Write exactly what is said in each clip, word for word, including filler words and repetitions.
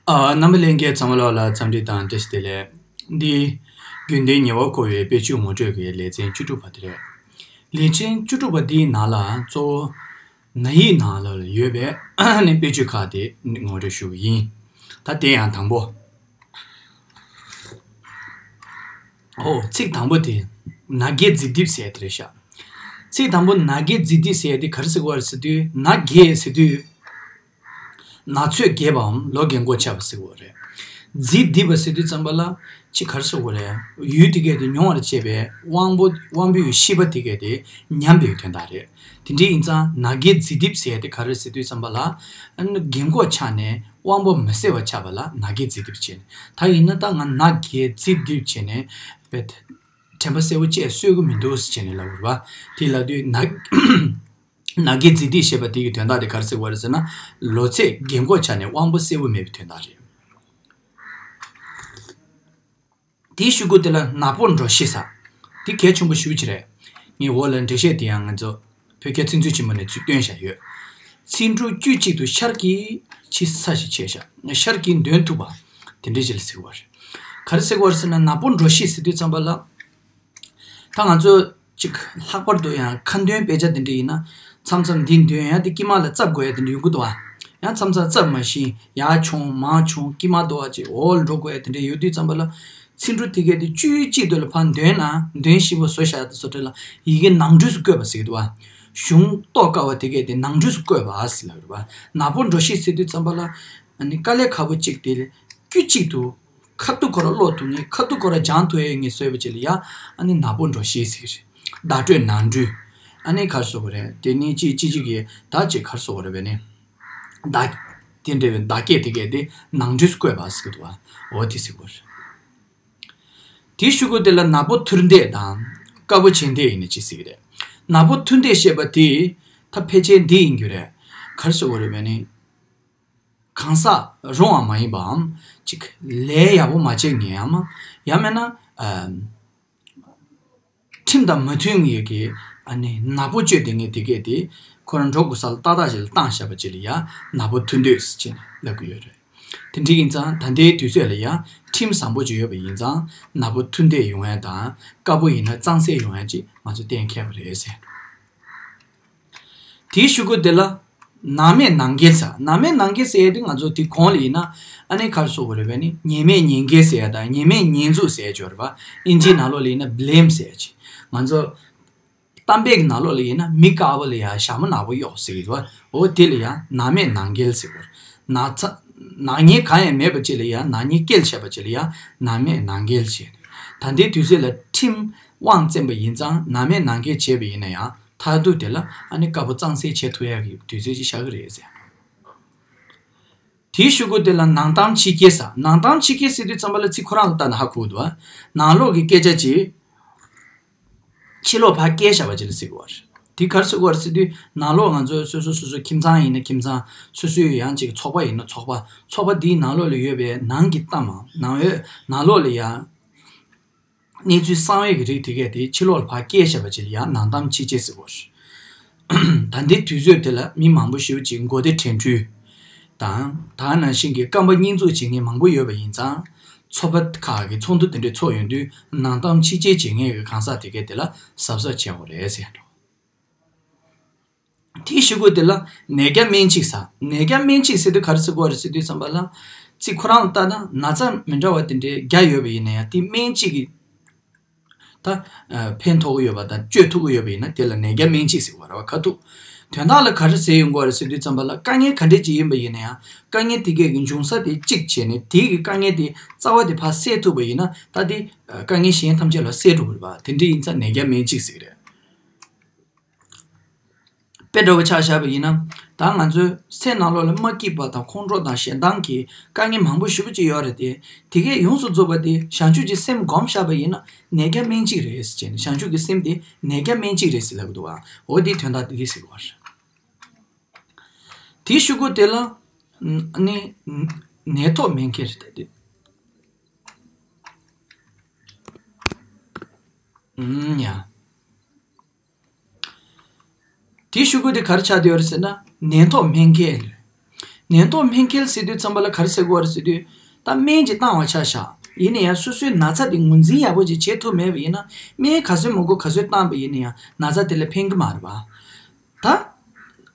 ཨ། རྣམ་པ་ལྷན་རྒྱས་ཚང་མ་ལོག་ལ་འཚམས་འདྲི་དང་བཀྲ་ཤིས་བདེ་ལེགས། འདི་དགེ་འདུན་ཉེ་བར་མཁོ་བའི་དཔེ་ཆོས་ངོ་སྤྲོད་ཀྱི་ལེ་ཚན་བཅུ་དྲུག་པ་དེ་རེད། ལེ་ཚན་བཅུ་དྲུག་པ་འདིའི་ནང་ལ་གཙོ་བོ་ན་ཡིག་ནང་ལ་ཡོད་པའི་ནི་དཔེ་ཆོས་ཁག་དེ་ངོ་སྤྲོད་ཞུ་གི་ཡིན། ད་དེ་ཡང་དང་པོ། ཨོ། ཚིག་དང་པོ་དེ་ན་རྒས་རྫི་རྡིབ་ཟེར་དེ་རེད་ཤག་ཚིག་དང་པོ་ན་རྒས་རྫི་རྡིབ་ཟེར་དེ་ག་རེ་ཟེར་གྱི་ཡོད་རེད་ཟེར་དུས། ན་རྒས་ཟེར་དུས། ན་ཚོད་རྒས་པའམ་ལོ་རྒན་གོ་ཆ་བ་ཟེར་གྱི་ཡོད་རེད། རྫི་རྡིབ་པ་ཟེར་དུས་ཙམ་པ་ལ་ཅི་ག་རེ་ཟེར་གྱི་ཡོད་རེད། ཡུལ་དེ་གས་དེ་མྱོང་བར་བྱེད་པའི་དབང་པོ་དབང་པོའི་ཤེས་པ་དེ་གས་དེ་ཉམས་པའི་དོན་དག་རེད། དེ་འདྲ་ཡིན་ཙང་ན་རྒས་རྫི་རྡིབ་ཟེར་དེ་ག་རེ་ཟེར་དུས་ཙམ་པ་ལ། ཨ་ནི་རྒན་གོ་ཆགས་ནས་དབང་པོ་མི་གསལ་བ་ཆགས་པ་ལ་ན་རྒས་རྫི་རྡིབ་བྱས་ནས། ད་ཡིན་ན་ད་ང་ན་རྒས་རྫི་རྡིབ་བྱས་ནས་བས། དྲན་པ་གསལ་པོ་བཅས་གསོས་ཀྱི་མི་འདུག་ཟེར་བྱས་ནས་ལབ་དགོས་རེད་པ། དེ་ལབ་དུས་ན། ན་རྒས་རྫི་རྡིབ་ཞེས་པ་དེ་གི་དོན་དག་དེ་ག་རེ་ཟེར་བ་རེད་ཟེར་ན། ལོ་ཚད་རྒན་གོག་ཆགས་ནས་དབང་པོ་གསལ་པོ་མེད་པའི་དོན་དག་རེད། དེའི་གཞུག་གུ་དེ་ལ་ནག་པོ་འགྲོ་ཤེས་ས། དེ་གལ་ཆེན་པོ་ཞེ་པོ་ཅིག་རེད། ངས་འོག་ལ་འགྲེལ་བཤད་དེ་ཡང་ང་ཚོ་བོད་སྐད་ཚིག་མཛོད་ཆེན་མོ་ནས་ཚུར་བཏོན་བཞག་ཡོད། ཚིག་འབྲུ་དཀྱུས་གཅིག་ཏུ་ཤར་གྱིས་ཕྱི་ས་ཞེས་བྱས་བཞག་ཤར་གྱིས་འདོན་ཐུབ་པ། དེ་འདྲ་ཅིག་ལ་ཟེར་བ་རེད། ག་རེ་ཟེར་བ་རེད་ཟེར་ན་ནག་པོ་འགྲོ་ཤེས་ཟེར་དུས་ཙམ་པ་ལ། ད་ང་ཚོ་ཅིག་ལྷག་པར་དུ་ཡང་ཁ་འདོན་དཔེ་ཆ་དེ་འདྲ་ཡིན་ན། མཚམས་མཚམས་འདི་འདོན་ཡང་དེ་དཀྱིལ་མ་ལ་བཙབ་དགོས་ཡ་དེ་འདྲ་ཡོང་གི་འདུག་ཨ། ཡང་མཚམས་མཚམས་བཙབ་མ་ཤེས་ཡར་མཆོང་མར་མཆོང་དཀྱིལ་མ་དོ་བ་ཅིག་འོག་ལ་འགྲོ་དགོས་ཡ་དེ་འདྲ་ཡོད་དུས་ཙམ་པ་ལ། ཚིག་འབྲུ་དེ་གས་དེ་དཀྱུས་གཅིག་ཏུ་ལ་ཕར་འདོན་ན་འདོན་ཤེས་པོ་བཟོ་བཞག་དེ་བཟོ་འདྲ་ལ་ཡི་གེ་ནང་འཁྲུལ་སུ་བཀོད་པ་ཟེར་གི་འདུག་ཨ། གཞུང་རྟོགས་དཀའ་བ་དེ་གས་དེ་ནང་འཁྲུལ་སུ་བཀོད་པ་ཟེར་ལབ་རེད་པ། ནག་པོ་འགྲོ་ཤེས་ཟེར་དུས་ཙམ་པ་ལ། ཨ་ནི་དཀའ་ལས་ཁག་པོ་གཅིག་དེ་དཀྱུས་གཅིག་ཏུ། ཁ་ཐུག་ཁོ་ར་ཀློག་ཐུབ་ངེས་ཁ་ཐུག་ཁོ་ར་སྦྱང་ཐུབ་ཡས་ངེས་བཟོས་པ་ཅིག་ལ་ཡ། ཨ་ནི་ནག་པོ་འགྲོ་ཤེས་ཟེར་གི་རེད། བརྡ་སྤྲོད་ནང་འཁྲུལ། ཨ་ནི་ག་རེ་ཟེར་དགོས་རེད་དེ་ནི་ཅི་ཅི་ཅི་གི་ད་ཅི་ག་རེ་ཟེར་དགོས་རེད་བས་ནི། བརྡ། དེ་འདྲ་བའི་བརྡ་སྐད་དེ་གས་དེ་ནང་འཁྲུལ་བཀོད་པ་ཟེར་གི་འདུག་བ། འོ་དེ་ཟེར་དགོས་རེད། དེའི་གཞུག་གུ་དེ་ལ་ནག་པོ་ཐུར་འདེད་དང་དཀར་པོ་བྱེད་འདེད་ཡིན་ནི་ཅི་ཟེར་གི་རེད། ནག་པོ་ཐུར་འདེད་ཞེས་པ་དེ་ད་ཕལ་ཆེར་འདི་ཡིན་རྒྱུ་རེད། ག་རེ་ཟེར་དགོས་རེད་བས་ནི། གང་ཟག་རུང་བ་མ་ཡིན་པའམ། ཅིག་ལས་ཡག་པོ་མ་བྱས་ངེས་ཡམ། ཡང་མིན་ན། ཨམ། ཁྲིམས་དང་མ་མཐུན་ངེས་ཀྱི། ཨ་ནི་ནག་པོ་སྤྱོད་དེ་ངེས་དེ་གས་དེ། ཁོ་རང་འགྲོ་དགོས་ས་ལ་ཏག་ཏག་ཅིག་ལ་བཏང་བཞག་པ་ཅིག་ལ་ཡ། ནག་པོ་ཐུར་འདེད་ཟེར་ཅིག་ལབ་ཀྱི་ཡོད་རེད། དེ་འདྲ་ཡིན་ཙང་ད་ལྟའི་དུས་ཚོད་ལ་ཡ། ཁྲིམས་བཟང་པོ་ཅིག་ཡོད་པ་ཡིན་ཙང་། ནག་པོ་ཐུར་འདེད་ཡོང་ཡ་དང་། དཀར་པོ་ཡིན་ན་གཙང་སེལ་ཡོང་ཡ་ཅིག་ང་ཚོ་གཏན་འཁེལ་བ་རེད་ཟེར། དེའི་གཞུག་གུ་དེ་ལ། ནག་མེད་ནང་འགལ་ཟེར། ནག་མེད་ནང་འགལ་ཟེར་ཡ་དེ་ང་ཚོ་དེ་གོང་ལ་ཡིན་ན། ཨ་ནི་ག་རེ་ཟེར་དགོས་རེད་བས་ནི། ཉེས་མེད་ཉེས་འགེལ་ཟེར་ཡ་དང་ཉེས་མེད་ཉེས་འཛུགས་ཟེར་ཡ་ཅིག་ཡོད་རེད་པ། ཨིན་ཇིའི་ནང་ལོགས་ལ་ཡིན་ན་བྷི་ལེམ་ཟེར་ཡ་ཅིག་ང་ཚོ། གཏམ་དཔེ་གི་ནང་ལོགས་ལ་ཡིན་ན་མི་དཀར་པོ་ལ་ཡ་ཞྭ་མོ་ནག་པོ་གཡོགས་ཟེར་གི་འདུག་འོ་དེ་ལ་ཡ་ནག་མེད་ནང་འགལ་ཟེར་དགོས་རེད། ནག་ཚ། ནག་ཉེས་གང་ཡང་མེད་པ་ཅིག་ལ་ཡ་ནག་ཉེས་བཀལ་བཞག་པ་ཅིག་ལ་ཡ་ནག་མེད་ནང་འགལ་བྱས། ད་ལྟའི་དུས་ཚོད་ལ་ཁྲིམས་དབང་བཙན་པ་ཡིན་ཙང་ནག་མེད་ནང་འགལ་བྱས་པ་ཡིན་ན་ཡང་། མཐར་ཐུག་དེ་ལ་ཨ་ནི་དཀར་པོ་གཙང་སེལ་བྱེད་ཐུབ་ཡག་གི་དུས་ཚོད་ཅིག་ཤར་གི་རེད་ཟེར། དེའི་གཞུག་གུ་དེ་ལ་ནང་གཏམ་ཕྱི་སྐྱེལ་ཟེར། ནང་གཏམ་ཕྱི་སྐྱེལ་ཟེར་དུས་ཙམ་པ་ལ་ཚིག་ཁོ་རང་ལ་ལྟ་ན་ཧ་གོ་འདུག་ནང་ལོགས་ཀྱི་སྐད་ཆ་ཅིག་ཕྱི་ལོགས་ཕར་སྐྱེལ་བཞག་པ་ཅིག་ལ་ཟེར་གི་རེད། དེ་ག་རེ་ཟེར་གི་རེད་ཟེར་དུས་ནང་ལོགས་ང་ཚོ་སོ་སོ་སོ་སོ་ཁྱིམ་ཚང་ཡིན་ན་ཁྱིམ་ཚང་། སོ་སོའི་ཡང་ཅིག་ཚོགས་པ་ཡིན་ན་ཚོགས་པ། ཚོགས་པ་འདིའི་ནང་ལོགས་ལ་ཡོད་པའི་ནང་གི་གཏམ། ནང་འོད་ནང་ལོགས་ལ་ཡ། གནས་ཚུལ་གསང་བའི་གི་རིགས་དེ་གས་དེ་ཕྱི་ལོགས་ལ་ཕར་སྐྱེལ་བཞག་པ་ཅིག་ལ་ཡང་ནང་གཏམ་ཕྱི་སྐྱེལ་ཟེར་གོ། ད་ལྟའི་དུས་ཚོད་དེ་ལ་མི་མང་པོ་ཞེ་པོ་ཅིག་མགོ་བདེ་དྲན་འཁྲུལ་དང་། ད་ནང་བཞིན་གྱི་རྐང་པ་སྙིང་འཛུགས་བྱེད་མཁན་མང་པོ་ཡོད་པ་ཡིན་ཙང་། ཚོགས་པ་ཁག་གི་ཚོགས་འདུ་དེ་འདྲའི་ཚོགས་ཡོང་དུས་ནང་གཏམ་ཕྱི་སྐྱེལ་བྱེད་མཁན་གྱི་གང་ཟག་དེ་གས་དེ་ལ་གཟབ་གཟབ་བྱེད་དགོས་རེད་ཟེར་འགྲོ། དེའི་གཞུག་གུ་དེ་ལ་ནད་བརྒྱ་སྨན་གཅིག་ཟེར། ནད་བརྒྱ་སྨན་གཅིག་ཟེར་དུས་ག་རེ་ཟེར་གི་རེད་ཟེར་དུས་ཙམ་པ་ལ། ཚིག་ཁོ་རང་ལ་ལྟ་ན་ན་ཚ་མི་འདྲ་བ་དེ་འདྲའི་བརྒྱ་ཡོད་པ་ཡིན་ན་ཡང་དེ་སྨན་གཅིག་གིས་ད་ཕན་ཐོགས་ཀྱི་ཡོད་པ་དང་བཅོས་ཐུབ་ཀྱི་ཡོད་པ་ཡིན་ན་དེ་ལ་ནད་བརྒྱ་སྨན་གཅིག་ཟེར་གི་རེད་བ། ཁ་ཐུག་དོན་དག་ལ་ག་རེ་ཟེར་ཡོང་གི་རེད་ཟེར་དུས་ཙམ་པ་ལ། དཀའ་ངལ་ག་འདྲས་ཅིག་ཡིན་པ་ཡིན་ན་ཡང་དཀའ་ངལ་དེ་གས་ཀྱི་འབྱུང་ས་དེ་གཅིག་བྱས་ནས་དེ་གི་དཀའ་ངལ་དེ་རྩ་བ་དེ་ཕར་སེལ་ཐུབ་པ་ཡིན་ན་ད་དེ་དཀའ་ངལ་གཞན་ཐམས་ཅད་ལ་སེལ་འགྲོ་གི་རེད་བ། དེ་འདྲ་ཡིན་ཙང་ནད་བརྒྱ་སྨན་གཅིག་ཟེར་གི་རེད། དཔེ་འདྲ་བོ་ཆ་བཞག་པ་ཡིན་ན། ད་ང་ཚོའི་སེམས་ནང་ལོགས་ལ་མ་སྐྱིད་པ་དང་ཁོང་ཁྲོ་དང་ཞེ་སྡང་གི་དཀའ་ངལ་མང་པོ་ཞེ་པོ་ཅིག་ཡོད་རེད་དེ། དེ་གས་ཡོངས་སུ་རྫོགས་པ་དེ་བྱང་ཆུབ་ཀྱི་སེམས་བསྒོམ་བཞག་པ་ཡིན་ན་ནད་བརྒྱ་སྨན་གཅིག་རེད་ཟེར་བྱས་ནས། བྱང་ཆུབ་ཀྱི་སེམས་དེ་ནད་བརྒྱ་སྨན་གཅིག་རེད་ཟེར་ལབ་ཀྱི་འདུག་བ། འོ་དེའི་དོན་དག་དེ་གས་ཟེར་གི་བ་རེད། དེའི་གཞུག་གུ་དེ་ལ་ནི་ནད་ཐོག་སྨན་ཁེལ་རེད་ད་དེ། ཨུམ་ཡ། དེའི་གཞུག་གུ་དེ་ག་རེ་ཆགས་བསྡད་ཡོད་རེད་ཟེར་ན། ནད་ཐོག་སྨན་ཁེལ། ནད་ཐོག་སྨན་ཁྱེར་ཟེར་དུས་ཙམ་པ་ལ་ག་རེ་ཟེར་དགོས་རེད་ཟེར་དུས། ད་སྨན་ཅིག་བཏང་བ་ཆ་བཞག་ཡིན་ན་ཡང་སོ་སོའི་ན་ཚ་དེ་ངོས་འཛིན་ཡག་པོ་ཅིག་བྱེད་ཐུབ་མེད་པ་ཡིན་ན། སྨན་ག་ཚོད་མང་པོ་ག་ཚོད་བཏང་པ་ཡིན་ན་ཡང་ན་ཚ་དེ་ལ་ཕན་གྱི་མ་རེད་པ། ད།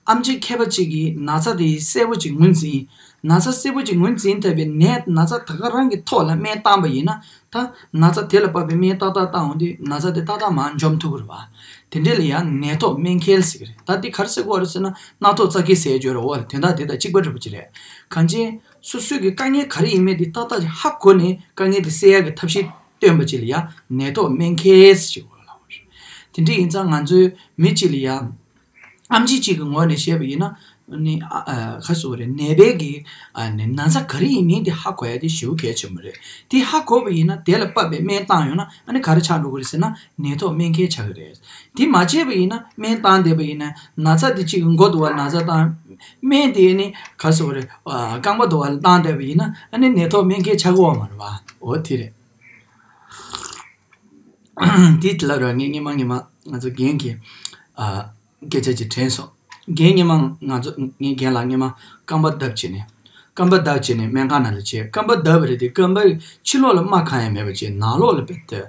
ཨེམ་ཆི་མཁས་པ་ཅིག་གིས་ན་ཚ་དེ་གསལ་པོ་ཅིག་ངོས་འཛིན། ན་ཚ་གསལ་པོ་ཅིག་ངོས་འཛིན་ཐུབ་པའི་ནད་ན་ཚ་ད་ག་རང་གི་ཐོག་ལ་སྨན་བཏང་པ་ཡིན་ན། ད་ན་ཚ་དེ་ལ་དཔག་པའི་སྨན་ཏག་ཏག་བཏང་འོང་དུས་ན་ཚ་དེ་ཏག་ཏག་མར་འཇོམས་ཐུབ་ཀྱི་རེད་པ། དེ་འདྲ་ལ་ཡང་ནད་ཐོག་སྨན་ཁྱེར་ཟེར་གྱི་རེད། ད་འདི་ག་རེ་ཟེར་དགོས་རེད་ཟེར་ན། སྣ་ཐོག་རྩ་འཁེལ་ཟེར་ཡ་ཅིག་ཡོད་རེད། འོ་དོན་དག་དེ་དང་གཅིག་པ་འདྲ་པོ་ཅིག་རེད། གང་ཅི། སོ་སོའི་གི་དཀའ་ངལ་ག་རེ་ཡིན་མིན་དེ་ཏག་ཏག་ཅིག་ཧ་གོ་ནས་དཀའ་ངལ་དེ་སེལ་ཡ་གི་ཐབས་ཤེས་བཏོན་པ་ཅིག་ལ་ཡང་ནད་ཐོག་སྨན་ཁྱེར་ཟེར་གྱི་ཡོད་རེད། དེ་འདྲ་ཡིན་ཙང་ང་ཚོའི་མི་གཅིག་ལ་ཡང་། ཨེམ་ཆི་གཅིག་གི་ངོས་ནས་བཤད་པ་ཡིན་ན། ནི་ཨ་ཨ་ག་ཟེར་དགོས་རེད། ནད་པའི་གི་ཨ་ནི་ན་ཚ་ག་རེ་ཡིན་མིན་དེ་ཧ་གོ་ཡ་དེ་ཞེ་པོ་གལ་ཆེན་པོ་རེད། དེ་ཧ་གོ་བ་ཡིན་ན་དེ་ལ་དཔག་པའི་སྨན་བཏང་ཡོང་ན་ཨ་ནི་ག་རེ་ཆགས་འགྲོ་གི་རེད་ཟེར་ན་ནད་ཐོག་སྨན་ཁྱེར་ཆགས་ཀྱི་རེད། དེ་མ་བྱས་པ་ཡིན་ན་སྨན་བཏང་བསྡད་པ་ཡིན་ན་ན་ཚ་དེ་གཅིག་གི་མགོ་དུ་བ་ན་ཚ་བཏང་། སྨན་དེ་ནི་ག་ཟེར་དགོས་རེད། ཨ་རྐང་པ་དུ་བ་ལ་བཏང་བསྡད་པ་ཡིན་ན་ཨ་ནི་ནད་ཐོག་སྨན་ཁྱེར་ཆགས་ཀྱི་ཡོད་མ་རེད་པ། འོ་དེ་རེད། དེ་ལབ་ར་ངས་སྔོན་མ་སྔོན་མ་ང་ཚོ་རྒན་གྱི་ཨ་སྐད་ཆ་ཅིག་དྲན་སོང་། རྒན་སྔོན་མ་ང་ཚོ་ངའི་རྒན་ལགས་སྔོན་མ་རྐང་པ་བརྡབ་བྱས་ནས། རྐང་པ་བརྡབ་བྱས་ནས་སྨན་ཁང་ནང་ལ་བྱས། རྐང་པ་བརྡབ་པ་རེད་དེ་རྐང་པའི་ཕྱི་ལོགས་ལ་རྨ་གང་ཡང་མེད་པ་བྱས། ནང་ལོགས་ལ་དཔེ་དེ་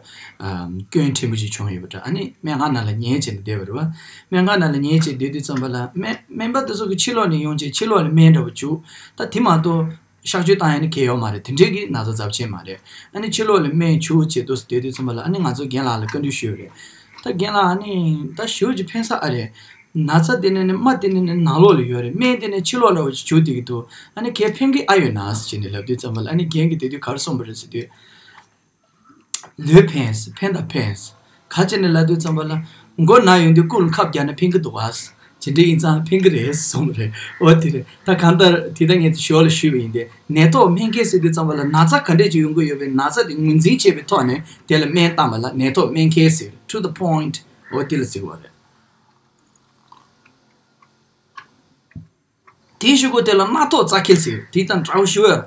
ཨ་སྐྱོན་ཕྲན་བུ་ཅིག་བྱུང་ཡོད་པ་འདྲ། ཨ་ནི་སྨན་ཁང་ནང་ལ་ཉལ་བྱས་ནས་བསྡད་པ་རེད་པ། སྨན་ཁང་ནང་ལ་ཉལ་བྱས་བསྡད་དུས་ཙམ་པ་ལ་སྨན་སྨན་པ་དེ་ཚོ་གི་ཕྱི་ལོགས་ནས་ཡོང་བྱས་ཕྱི་ལོགས་ལ་སྨན་འདྲ་པོ་བྱུགས། ད་དེ་མ་གཏོགས། གཤག་བཅོས་བཏང་ཡ་ནི་གལ་ཡོད་མ་རེད། དེ་འདྲའི་གི་ན་ཚ་ཚབས་ཆེན་མ་རེད། ཨ་ནི་ཕྱི་ལོགས་ལ་སྨན་བྱུག་བྱེད་དུས་སུ་བསྡད་དུས་ཙམ་པ་ལ་ཨ་ནི་ང་ཚོ་རྒན་ལགས་ལ་བཀའ་འདྲི་ཞུས་རེད། ད་རྒན་ལགས་ཨ་ནི་ད་ཞེ་པོ་ཅིག་ཕན་ས་ཨ་རེད། ན་ཚ་དེ་ནི་ནི་རྨ་དེ་ནི་ནི་ནང་ལོགས་ལ་ཡོད་རེད། སྨན་དེ་ནི་ཕྱི་ལོགས་ལ་བྱུག་བསྡད་ཀྱི་འདུག་ཨ་ནི་གལ་ཕན་གི་ཨ་ཡོད་ན་ཟེར་བྱས་ནས་ལབ་དུས་ཙམ་པ་ལ་ཨ་ནི་རྒན་གྱིས་དེ་དུས་ག་རེ་གསུངས་པ་རེད་ཟེར་དུས། ལོས་ཕན། ཕན་དང་ཕན། ག་ཅི་ནས་ལབ་དུས་ཙམ་པ་ལ། མགོ་ན་ཡོང་དུས་རྐུབ་ལ་ཁབ་བརྒྱབ་ན་ཕན་གི་འདུག་ཨ། ཇི་འདྲ་ཡིན་ཙང་ཕན་གི་རེད་གསུངས་རེད། འོ་དེ་རེད། ད་གང་ལྟར་དེ་ལྟར་ངས་ཞོར་ལ་ཞུས་པ་ཡིན་ཏེ། ནད་ཐོག་སྨན་ཁྱེར་ཟེར་དུས་ཙམ་པ་ལ་ན་ཚ་ག་འདྲས་ཅིག་ཡོང་གི་ཡོད་པའི་ན་ཚ་དེ་ངོས་འཛིན་བྱས་པའི་ཐོག་ནས་དེ་ལ་སྨན་བཏང་བ་ལ་ནད་ཐོག་སྨན་ཁྱེར་ཟེར། To the point. འོ་དེ་ལ་ཟེར་བ་རེད། དེའི་གཞུག་གུ་དེ་ལ་རྣག་ཐོག་རྩ་འཁེལ་ཟེར། དེ་དང་འདྲ་བོ་ཞུ་བས།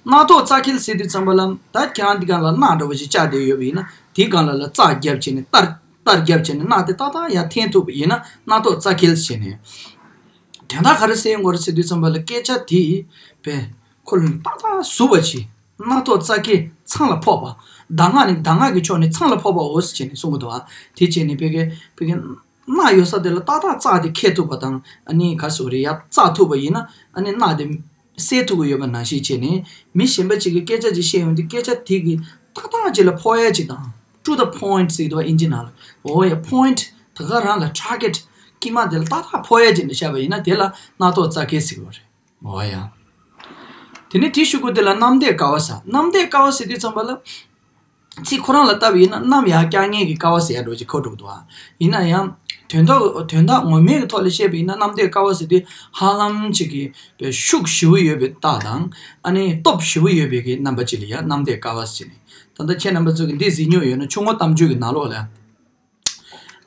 རྣག་ཐོག་རྩ་འཁེལ་ཟེར་དུས་ཙམ་པ་ལ་ད་ཁྱེད་རང་འདི་སྒང་ལ་རྣག་འདྲ་བོ་ཞིག་བཅག་བསྡད་ཡོད་པ་ཡིན་ན་དེའི་སྒང་ལ་ལ་རྩ་བརྒྱབ་བྱས་ནས་གཏར་གཏར་བརྒྱབ་བྱས་ནས་རྣག་དེ་ཏག་ཏག་ཡར་འཐེན་ཐུབ་པ་ཡིན་ན་རྣག་ཐོག་རྩ་འཁེལ་ཟེར་ནས། དོན་དག་ག་རེ་ཟེར་ཡོང་གི་རེད་ཟེར་དུས་ཙམ་པ་ལ་སྐད་ཆ་དེ་བས་ཁོ་ལ་ཏག་ཏག་ཟུག་པ་ཅིག་རྣག་ཐོག་རྩ་འཁེལ་ཚང་ལ་ཕོག་པ། གདམས་ངག་ནི་གདམས་ངག་གི་ཕྱོགས་ནས་ཚང་ལ་ཕོག་པའོ་ཟེར་བྱས་ནས་གསུང་གི་འདུག་ཨ། དེ་བྱས་ནས་ཕ་གི་ཕ་གི་རྣག་ཡོད་ས་དེ་ལ་ཏག་ཏག་རྩ་དེ་འཁེལ་ཐུབ་པ་དང་ཨ་ནི་ག་རེ་ཟེར་དགོས་རེད། ཡར་བཙག་ཐུབ་པ་ཡིན་ན་ཨ་ནི་རྣག་དེ་སེལ་ཐུབ་ཀྱི་ཡོད་པ་ནང་བཞིན་བྱས་ནས་མི་གཞན་པ་ཅིག་གིས་སྐད་ཆ་ཅིག་བཤད་ཡོང་དུས་སྐད་ཆ་དེ་གི་ཏག་ཏག་ཅིག་ལ་ཕོག་ཡ་ཅིག་དང་to the point ཟེར་གྱི་འདུག་ཨིན་ཇི་ནང་ལ། འོ་ཡ་point ད་ག་རང་ལ་target དཀྱིལ་མ་དེ་ལ་ཏག་ཏག་ཕོག་ཡ་ཅིག་ནས་བཤད་པ་ཡིན་ན་དེ་ལ་རྣག་ཐོག་རྩ་འཁེལ་ཟེར་གྱི་ཡོད་རེད། འོ་ཡ། དེ་ནས་དེའི་གཞུག་གུ་དེ་ལ་གནམ་བདེ་དཀའ་བ་ཟེར། གནམ་བདེ་དཀའ་བ་ཟེར་དུས་ཙམ་པ་ལ། ཚིག་ཁོ་རང་ལ་ལྟ་བ་ཡིན་ན་གནམ་ཡར་བཀྱག་མཁན་གྱི་དཀའ་བ་ཟེར་ཡ་འདྲ་ཅིག་གོ་འགྲོ་གི་འདུག་ཨ། ཡིན་ན་ཡང་། དོན་དག་དོན་དག་ངོ་མའི་གི་ཐོག་ལ་བཤད་པ་ཡིན་ན་གནམ་བདེ་དཀའ་བ་ཟེར་དུས་ཧ་ལམ་ཅིག་གི་བའི་ཤུགས་ཞེ་པོ་ཡོད་པའི་རྟགས་དང་ཨ་ནི་སྟོབས་ཞེ་པོ་ཡོད་པའི་གི་རྣམ་པ་ཅིག་ལ་ཡ་གནམ་བདེ་དཀའ་བ་ཟེར་ནས། ད་ལྟ་ཁྱེད་རྣམ་པ་ཚོ་གི་འདི་གཟིགས་མྱོང་ཡོད་ན་ཆུ་ངོ་གཏམ་བརྗོད་ཀྱི་ནང་ལོགས་ལ།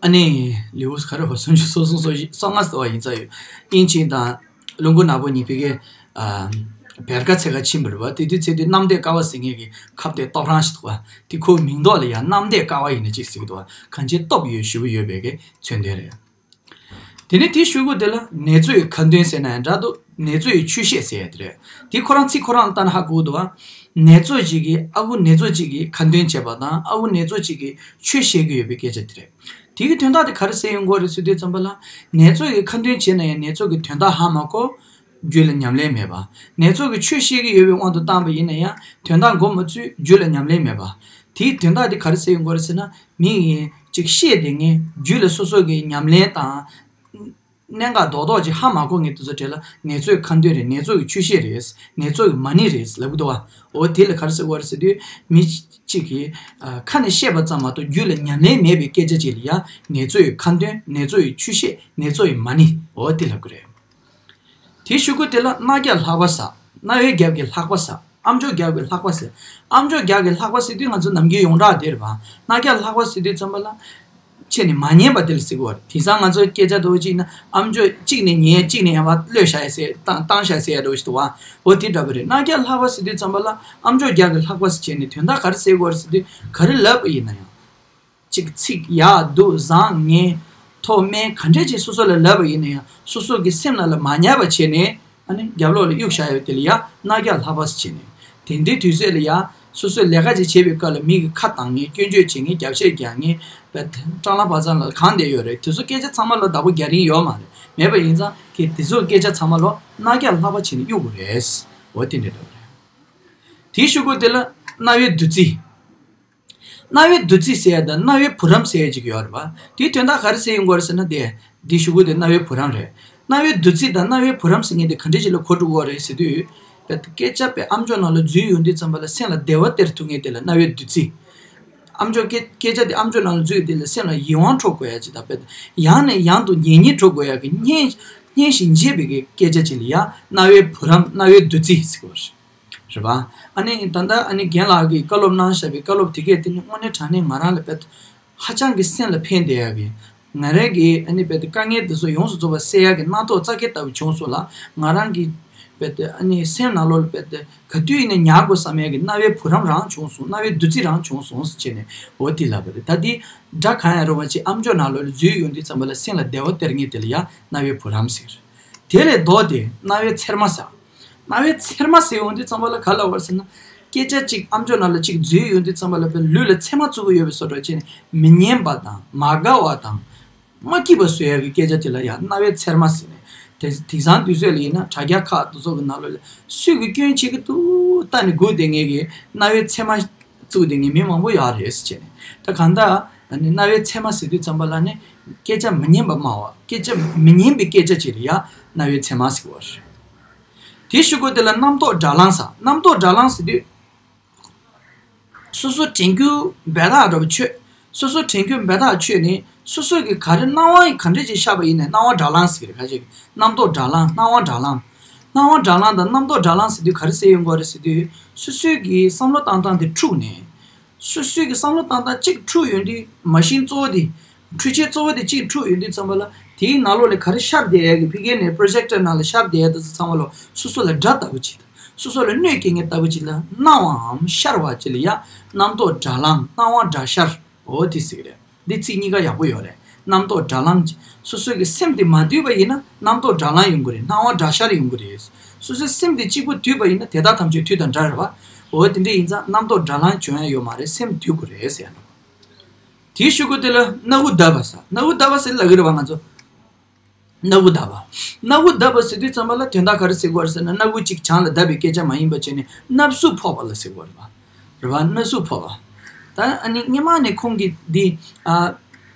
ཨ་ནི། ལེའུ་ག་རེ་བ་སུམ་ཅུ་སོ་གསུམ་སོ་བཞི་སོ་ལྔ་ཟེར་བ་ཡིན་ས་ཡོད། དབྱིན་ཇི་དང་ལུང་པ་ནག་པོ་གཉིས་ཕ་གིའི་ཨ་བེར་ཀ་འཚོལ་ག་ཕྱིན་པ་རེད་བ། དེ་དུས་འཚོལ་དུས་གནམ་བདེ་དཀའ་བ་ཟེར་མཁན་གྱི་ཁ་གཏད་སྟོབས་རང་ཞིག་འདུག་བ། དེ་ཁོའི་མིང་ཐོག་ལ་ཡང་གནམ་བདེ་དཀའ་བ་ཡིན་ན་ཅིག་ཟེར་གི་འདུག་བ། གང་ཅི་སྟོབས་ཡོད་ཞེ་པོ་ཡོད་པའི་གི་མཚོན་དོན་རེད། དེ་ནས་དེའི་གཞུག་གུ་དེ་ལ་ནད་གཙོ་ཡི་ཁ་འདོན་ཟེར་ན་ཡང་འདྲ་འདུག་ནད་གཙོ་ཡི་ཆོས་བཤད་ཟེར་ཡ་དེ་རེད། དེ་ཁོ་རང་ཚིག་ཁོ་རང་ལ་ལྟ་ན་ཧ་གོ་གི་འདུག་བ། ནད་གཙོ་ཅིག་གིས་ཨ་ཁུ་ནད་གཙོ་ཅིག་གིས་ཁ་འདོན་བྱས་པ་དང་ཨ་ཁུ་ནད་གཙོ་ཅིག་གིས་ཆོས་བཤད་ཀྱི་ཡོད་པའི་སྐད་ཆ་དེ་རེད། དེ་གི་དོན་དག་དེ་ག་རེ་ཟེར་ཡོང་གི་ཡོད་རེད་ཟེར་དུས་ཙམ་པ་ལ། ནད་གཙོ་གིས་ཁ་འདོན་བྱས་ན་ཡང་ནད་གཙོ་གི་དོན་དག་ཧ་མ་གོ། རྒྱུད་ལ་ཉམས་ལེན་མེད་པ། ནད་གཙོ་གིས་ཆོས་བཤད་ཀྱི་ཡོད་པའི་དབང་དུ་བཏང་པ་ཡིན་ན་ཡང་དོན་དག་གོ་མ་ཚུད་རྒྱུད་ལ་ཉམས་ལེན་མེད་པ། དེའི་དོན་དག་དེ་ག་རེ་ཟེར་ཡོང་གི་ཡོད་རེད་ཟེར་ན། མི་ཡིས་ཅིག་བཤད་བསྡད་མཁན་རྒྱུད་ལ་སོ་སོ་གི་ཉམས་ལེན་དང་། གནད་འགག་རྡོག་རྡོག་ཅིག་ཧ་མ་གོ་མཁན་དེ་ཚོ་གྲས་ལ་ནད་གཙོའི་ཁ་འདོན་རེད། ནད་གཙོ་གི་ཆོས་བཤད་རེད། ནད་གཙོ་གི་མ་ཎི་རེད་ལབ་གི་འདུག་བ། འོ་དེ་ལ་ག་རེ་ཟེར་དགོས་རེད་ཟེར་དུས་མི་གཅིག་གིས་ཨ་ཁ་ནས་བཤད་པ་ཙམ་མ་གཏོགས་རྒྱུད་ལ་ཉམས་ལེན་མེད་པའི་སྐད་ཆ་ཅིག་ལ་ཡང་ནད་གཙོ་ཡི་ཁ་འདོན། ནད་གཙོ་ཡི་ཆོས་བཤད། ནད་གཙོ་ཡི་མ་ཎི། འོ་དེ་ལབ་གི་རེད། དེའི་གཞུག་གུ་དེ་ལ་རྣ་རྒྱག་ལྷག་པ་ཟ། རྣ་བའི་རྒྱབ་ཀྱི་ལྷག་པ་ཟ། ཨམ་ཅོག་རྒྱབ་ཀྱི་ལྷག་པ་ཟེར། ཨམ་ཅོག་རྒྱབ་ཀྱི་ལྷག་པ་ཟེར་དུས་ང་ཚོ་ནམ་རྒྱུན་ཡོངས་གྲགས་དེ་རེད་པ། རྣ་རྒྱག་ལྷག་པ་ཟེར་དུས་ཙམ་པ་ལ། ཁྱེད་ནི་མ་ཉན་པ་དེ་ལ་ཟེར་གི་ཡོད་རེད། དེང་སང་ང་ཚོ་སྐད་ཆ་འདྲ་བོ་གཅིག་ན་ཨམ་ཅོག་གཅིག་ནས་ཉན་གཅིག་ནས་ཡང་བ་གློད་བཞག་ཡ་ཟེར་བཏང་བཏང་བཞག་ཟེར་ཡ་འདྲ་བོ་ཞིག་འདུག་བ། འོ་དེ་འདྲ་པོ་རེད། རྣ་རྒྱག་ལྷག་པ་ཟེར་དུས་ཙམ་པ་ལ་ཨམ་ཅོག་རྒྱབ་ཀྱི་ལྷག་པ་ཟེར་བྱས་ནས་དོན་དག་ག་རེ་ཟེར་གི་ཡོད་རེད་ཟེར་དུས་ག་རེ་ལབ་པ་ཡིན་ན་ཡང་། གཅིག་ཚིག་ཡག་སྡུག་བཟང་ངན་མཐོ་དམན་ག་འདྲས་ཅིག་སོ་སོ་ལ་ལབ་པ་ཡིན་ན་ཡང་སོ་སོ་གི་སེམས་ནང་ལ་མ་ཉར་བ་བྱས་ནས། ནི་རྒྱབ་ལོགས་ལ་གཡུག་བཞག་ཡོད་དེ་ལ་ཡ་རྣ་རྒྱག་ལྷག་པ་ཟེར་བྱས་ནས། དེ་འདྲའི་དུས་ཚོད་ལ་ཡ་སོ་སོས་ལས་ཀ་ཅིག་བྱེད་པའི་སྐབས་ལ་མི་གི་ཁ་གཏང་མཁན། སྐྱོན་བརྗོད་བྱེད་མཁན། རྒྱབ་བཤད་རྒྱག་མཁན། བས་སྤྲང་ལ་བ་ཚང་ལ་གང་བསྡད་ཡོད་རེད། དེ་ཚོ་སྐད་ཆ་ཚང་མ་ལ་བདག་པོ་རྒྱག་རིན་ཡོད་མ་རེད། མེད་པ་ཡིན་ཙང་གི་དེ་ཚོ་སྐད་ཆ་ཚང་མ་ལ་རྣ་རྒྱག་ལྷག་པ་བྱས་ནས་གཡུག་དགོས་རེད། འོ་དེ་འདྲ་འདྲ་བོ་རེད། དེའི་གཞུག་གུ་དེ་ལ་རྣ་བའི་བདུད་རྩི། རྣ་བའི་བདུད་རྩི་ཟེར་ཡ་དང་རྣ་བའི་བུ་རམ་ཟེར་ཡ་ཅིག་ཡོད་རེད་པ། དེའི་དོན་དག་ག་རེ་ཟེར་ཡོང་གི་ཡོད་རེད་ཟེར་ན། དེ་འདི་གཞུག་གུ་དེ་རྣ་བའི་བུ་རམ་རེད། རྣ་བའི་བདུད་རྩི་དང་རྣ་བའི་བུ་རམ་ཟེར་མཁན་དེ་ག་འདྲ་ཞིག་ལ་གོ་འགྲོ་གི་ཡོད་རེད་ཟེར་དུས། དཔེ་སྐད་ཆ་དཔེ་ཨམ་ཅོག་ནང་ལ་འཛུལ་ཡོང་དུས་ཙམ་པ་ལ་སེམས་ལ་བདེ་བ་སྟེར་ཐུབ་མཁན་དེ་ལ་རྣ་བའི་བདུད་རྩི། ཨམ་ཅོག་སྐད་སྐད་ཆ་དེ་ཨམ་ཅོག་ནང་ལ་འཛུལ་དུས་ལ་སེམས་ལ་ཡིད་དབང་འཕྲོག་དགོས་ཡ་ཅིག་དང་། དཔེ་ཡང་ནས་ཡང་དུ་ཉན་སྙིང་འདོད་དགོས་ཡ་གི་སྙན་སྙན་ཞིང་འཇེབས་པའི་གི་སྐད་ཆ་ཅིག་ལ་ཡ་རྣ་བའི་བུ་རམ། རྣ་བའི་བདུད་རྩི་ཟེར་གི་ཡོད་རེད། རེད་པ། ཨ་ནི་ད་ལྟ་ཨ་ནི་རྒན་ལགས་ཀྱིས་བཀའ་སློབ་གནང་བཞག་པའི་བཀའ་སློབ་དེ་གས་དེ་ནི་དངོས་གནས་དྲང་གནས་ང་རང་ལ་དཔེ་ཧ་ཅང་གི་སེམས་ལ་ཕན་བསྡད་ཡག་གི། ང་རང་གི་ཨ་ནི་དཔེ་དེ་དཀའ་ངལ་དེ་ཚོ་ཡོངས་སུ་རྫོགས་པ་སེལ་ཡག་གི་སྣ་ཐོག་རྩ་འགེངས་ལྟ་བུ་བྱུང་སོང་ལ། ང་རང་གི་དཔེ་དེ་ཨ་ནི་སེམས་ནང་ལོགས་ལ་དཔེ་དེ་ག་དུས་ཡིན་ན་ཉར་དགོས་བསམ་ཡག་གི་རྣ་བའི་བུ་རམ་རང་བྱུང་སོང་། རྣ་བའི་བདུད་རྩི་རང་བྱུང་སོང་ཟེར་བྱས་ནས་འོ་དེ་ལབ་པ་རེད། ད་དེ་སྒྲ་གང་ཡང་རུང་བ་ཅིག་ཨམ་ཅོག་ནང་ལོགས་ལ་འཛུལ་ཡོང་དུས་ཙམ་པ་ལ་སེམས་ལ་བདེ་བ་སྟེར་མཁན་དེ་ལ་ཡ་རྣ་བའི་བུ་རམ་ཟེར། དེ་ལས་ལྡོག་སྟེ་རྣ་བའི་ཚེར་མ་ཟེར། རྣ་བའི་ཚེར་མ་ཟེར་ཡོང་དུས་ཙམ་པ་ལ་ག་ལབ་པ་རེད་ཟེར་ན། སྐད་ཆ་གཅིག་ཨམ་ཅོག་ནང་ལ་གཅིག་འཛུལ་ཡོང་དུས་ཙམ་པ་ལ་དཔེ་ལུས་ལ་ཚེར་མ་བཙུགས་ཀྱི་ཡོད་པའི་བཟོ་འདྲ་བྱས་ནས་མི་སྙན་པ་དང་མ་དགའ་བ་དང་། མ་སྐྱིད་པ་བཟོ་ཡག་གི་སྐད་ཆ་དེ་ལ་ཡང་རྣ་བའི་ཚེར་མ་ཟེར་ནས། དེ་དེང་སང་དུས་ཚོད་ལ་ཡིན་ན་དྲ་རྒྱ་ཁག་དེ་ཚོ་གི་ནང་ལོགས་ལ་སུས་ཀྱི་སྐྱོན་བྱེད་ཀྱི་འདུག་ལྟ་ནས་སྒུག་བསྡད་མཁན་གྱི་རྣ་བའི་ཚེར་མ་བཙུགས་བསྡད་མཁན་མི་མང་པོ་ཡོད་རེད་ཟེར་བྱས་ནས། ད་གང་ལྟར་ཨ་ནི་རྣ་བའི་ཚེར་མ་ཟེར་དུས་ཙམ་པ་ལ་ནི་སྐད་ཆ་མི་སྙན་པ་སྨྲ་བ། སྐད་ཆ་མི་སྙན་པའི་སྐད་ཆ་ཅིག་ལ་ཡང་རྣ་བའི་ཚེར་མ་ཟེར་བ་རེད། དེའི་གཞུག་གུ་དེ་ལ་རྣམ་རྟོག་སྒྲ་ལངས་ཟེར། རྣམ་རྟོག་སྒྲ་ལངས་ཟེར་དུས། སོ་སོ་དྲན་རྒྱུ་འབད་ཐག་འགྲོ་བའི་ཆོད། སོ་སོ་དྲན་རྒྱུ་འབད་ཐག་ཆོད་ནས་སོ་སོ་གི་ག་རེ་སྣང་བ་ག་འདྲ་ཅིག་ཤར་བ་ཡིན་ནའི་སྣང་བ་སྒྲ་ལངས་ཟེར་གི་རེད། ཁ་ཅིག་རྣམ་རྟོག་སྒྲ་ལངས། སྣང་བ་སྒྲ་ལངས། སྣང་བ་སྒྲ་ལངས་དང་རྣམ་རྟོག་སྒྲ་ལངས་ཟེར་དུས་ག་རེ་ཟེར་ཡོང་གི་རེད་ཟེར་དུས། སོ་སོའི་གི་བསམ་བློ་བཏང་སྟངས་དེ་འཁྲུགས་ནས། སོ་སོའི་གི་བསམ་བློ་བཏང་སྟངས་གཅིག་འཁྲུགས་ཡོང་དུས་མ་ཤིན་གཙོ་བོ་དེ། འཕྲུལ་ཆས་གཙོ་བོ་དེ་གཅིག་འཁྲུགས་ཡོང་དུས་ཙམ་པ་ལ་དེའི་ནང་ལོགས་ལ་ག་རེ་ཤར་བསྡད་ཡག་གི་ཕ་གི་ནས་པྲོ་ཇེག་ཊར་ནང་ལ་ཤར་བསྡད་ཡག་དེ་ཚོ་ཚང་མ་ལ་སོ་སོ་ལ་སྒྲ་ལྟ་བུ་ཅིག་དང་སོ་སོ་ལ་གནོད་སྐྱེལ་མཁན་ལྟ་བུ་ཅིག་ལ་སྣང་བའམ་ཤར་བ་ཅིག་ལ་ཡང་རྣམ་རྟོག་སྒྲ་ལངས། སྣང་བ་སྒྲ་ཤར། འོ་དེ་ཟེར་གི་རེད། འདི་ཚིག་གཉིས་ཀ་ཡག་པོ་ཡོད་རེད། རྣམ་རྟོག་སྒྲ་ལངས། སོ་སོ་གི་སེམས་དེ་མ་འདུས་པ་ཡིན་ན་རྣམ་རྟོག་སྒྲ་ལངས་ཡོང་གི་རེད། སྣང་བ་སྒྲ་ཤར་ཡོང་གི་རེད། སོ་སོའི་སེམས་དེ་གཅིག་པུ་འདུས་པ་ཡིན་ན་དེ་དག་ཐམས་ཅད་དུས་དང་འདྲ་རེད་བ། འོ་དེ་འདྲ་ཡིན་ཙང་རྣམ་རྟོག་སྒྲ་ལངས་བྱུང་ཡ་ཡོད་མ་རེད། སེམས་འདུས་དགོས་རེད་ཟེར་ཡ་འདྲ། དེའི་གཞུག་གུ་དེ་ལ་སྣ་བུག་བརྡབ་པ་ཟེར། སྣ་བུག་བརྡབ་པ་ཟེར་ལབ་ཀྱི་རེད་བ་ང་ཚོ། སྣ་བུག་བརྡབ་པ། སྣ་བུག་བརྡབ་པ་ཟེར་དུས་ཙམ་པ་ལ་དོན་དག་ག་རེ་ཟེར་དགོས་རེད་ཟེར་ན། སྣ་བུག་གཅིག་བྱང་ལ་བརྡབ་པའི་སྐད་ཆ་མ་ཡིན་པ་བྱས་ནས་སྣབས་སུ་ཕོག་པ་ལ་ཟེར་དགོས་རེད་བ། རེད་བ། སྣབས་སུ་ཕོག་པ། ད་ཨ་ནི་སྔོན་མ་ནས་ཁོང་གིས་འདི་ཨ་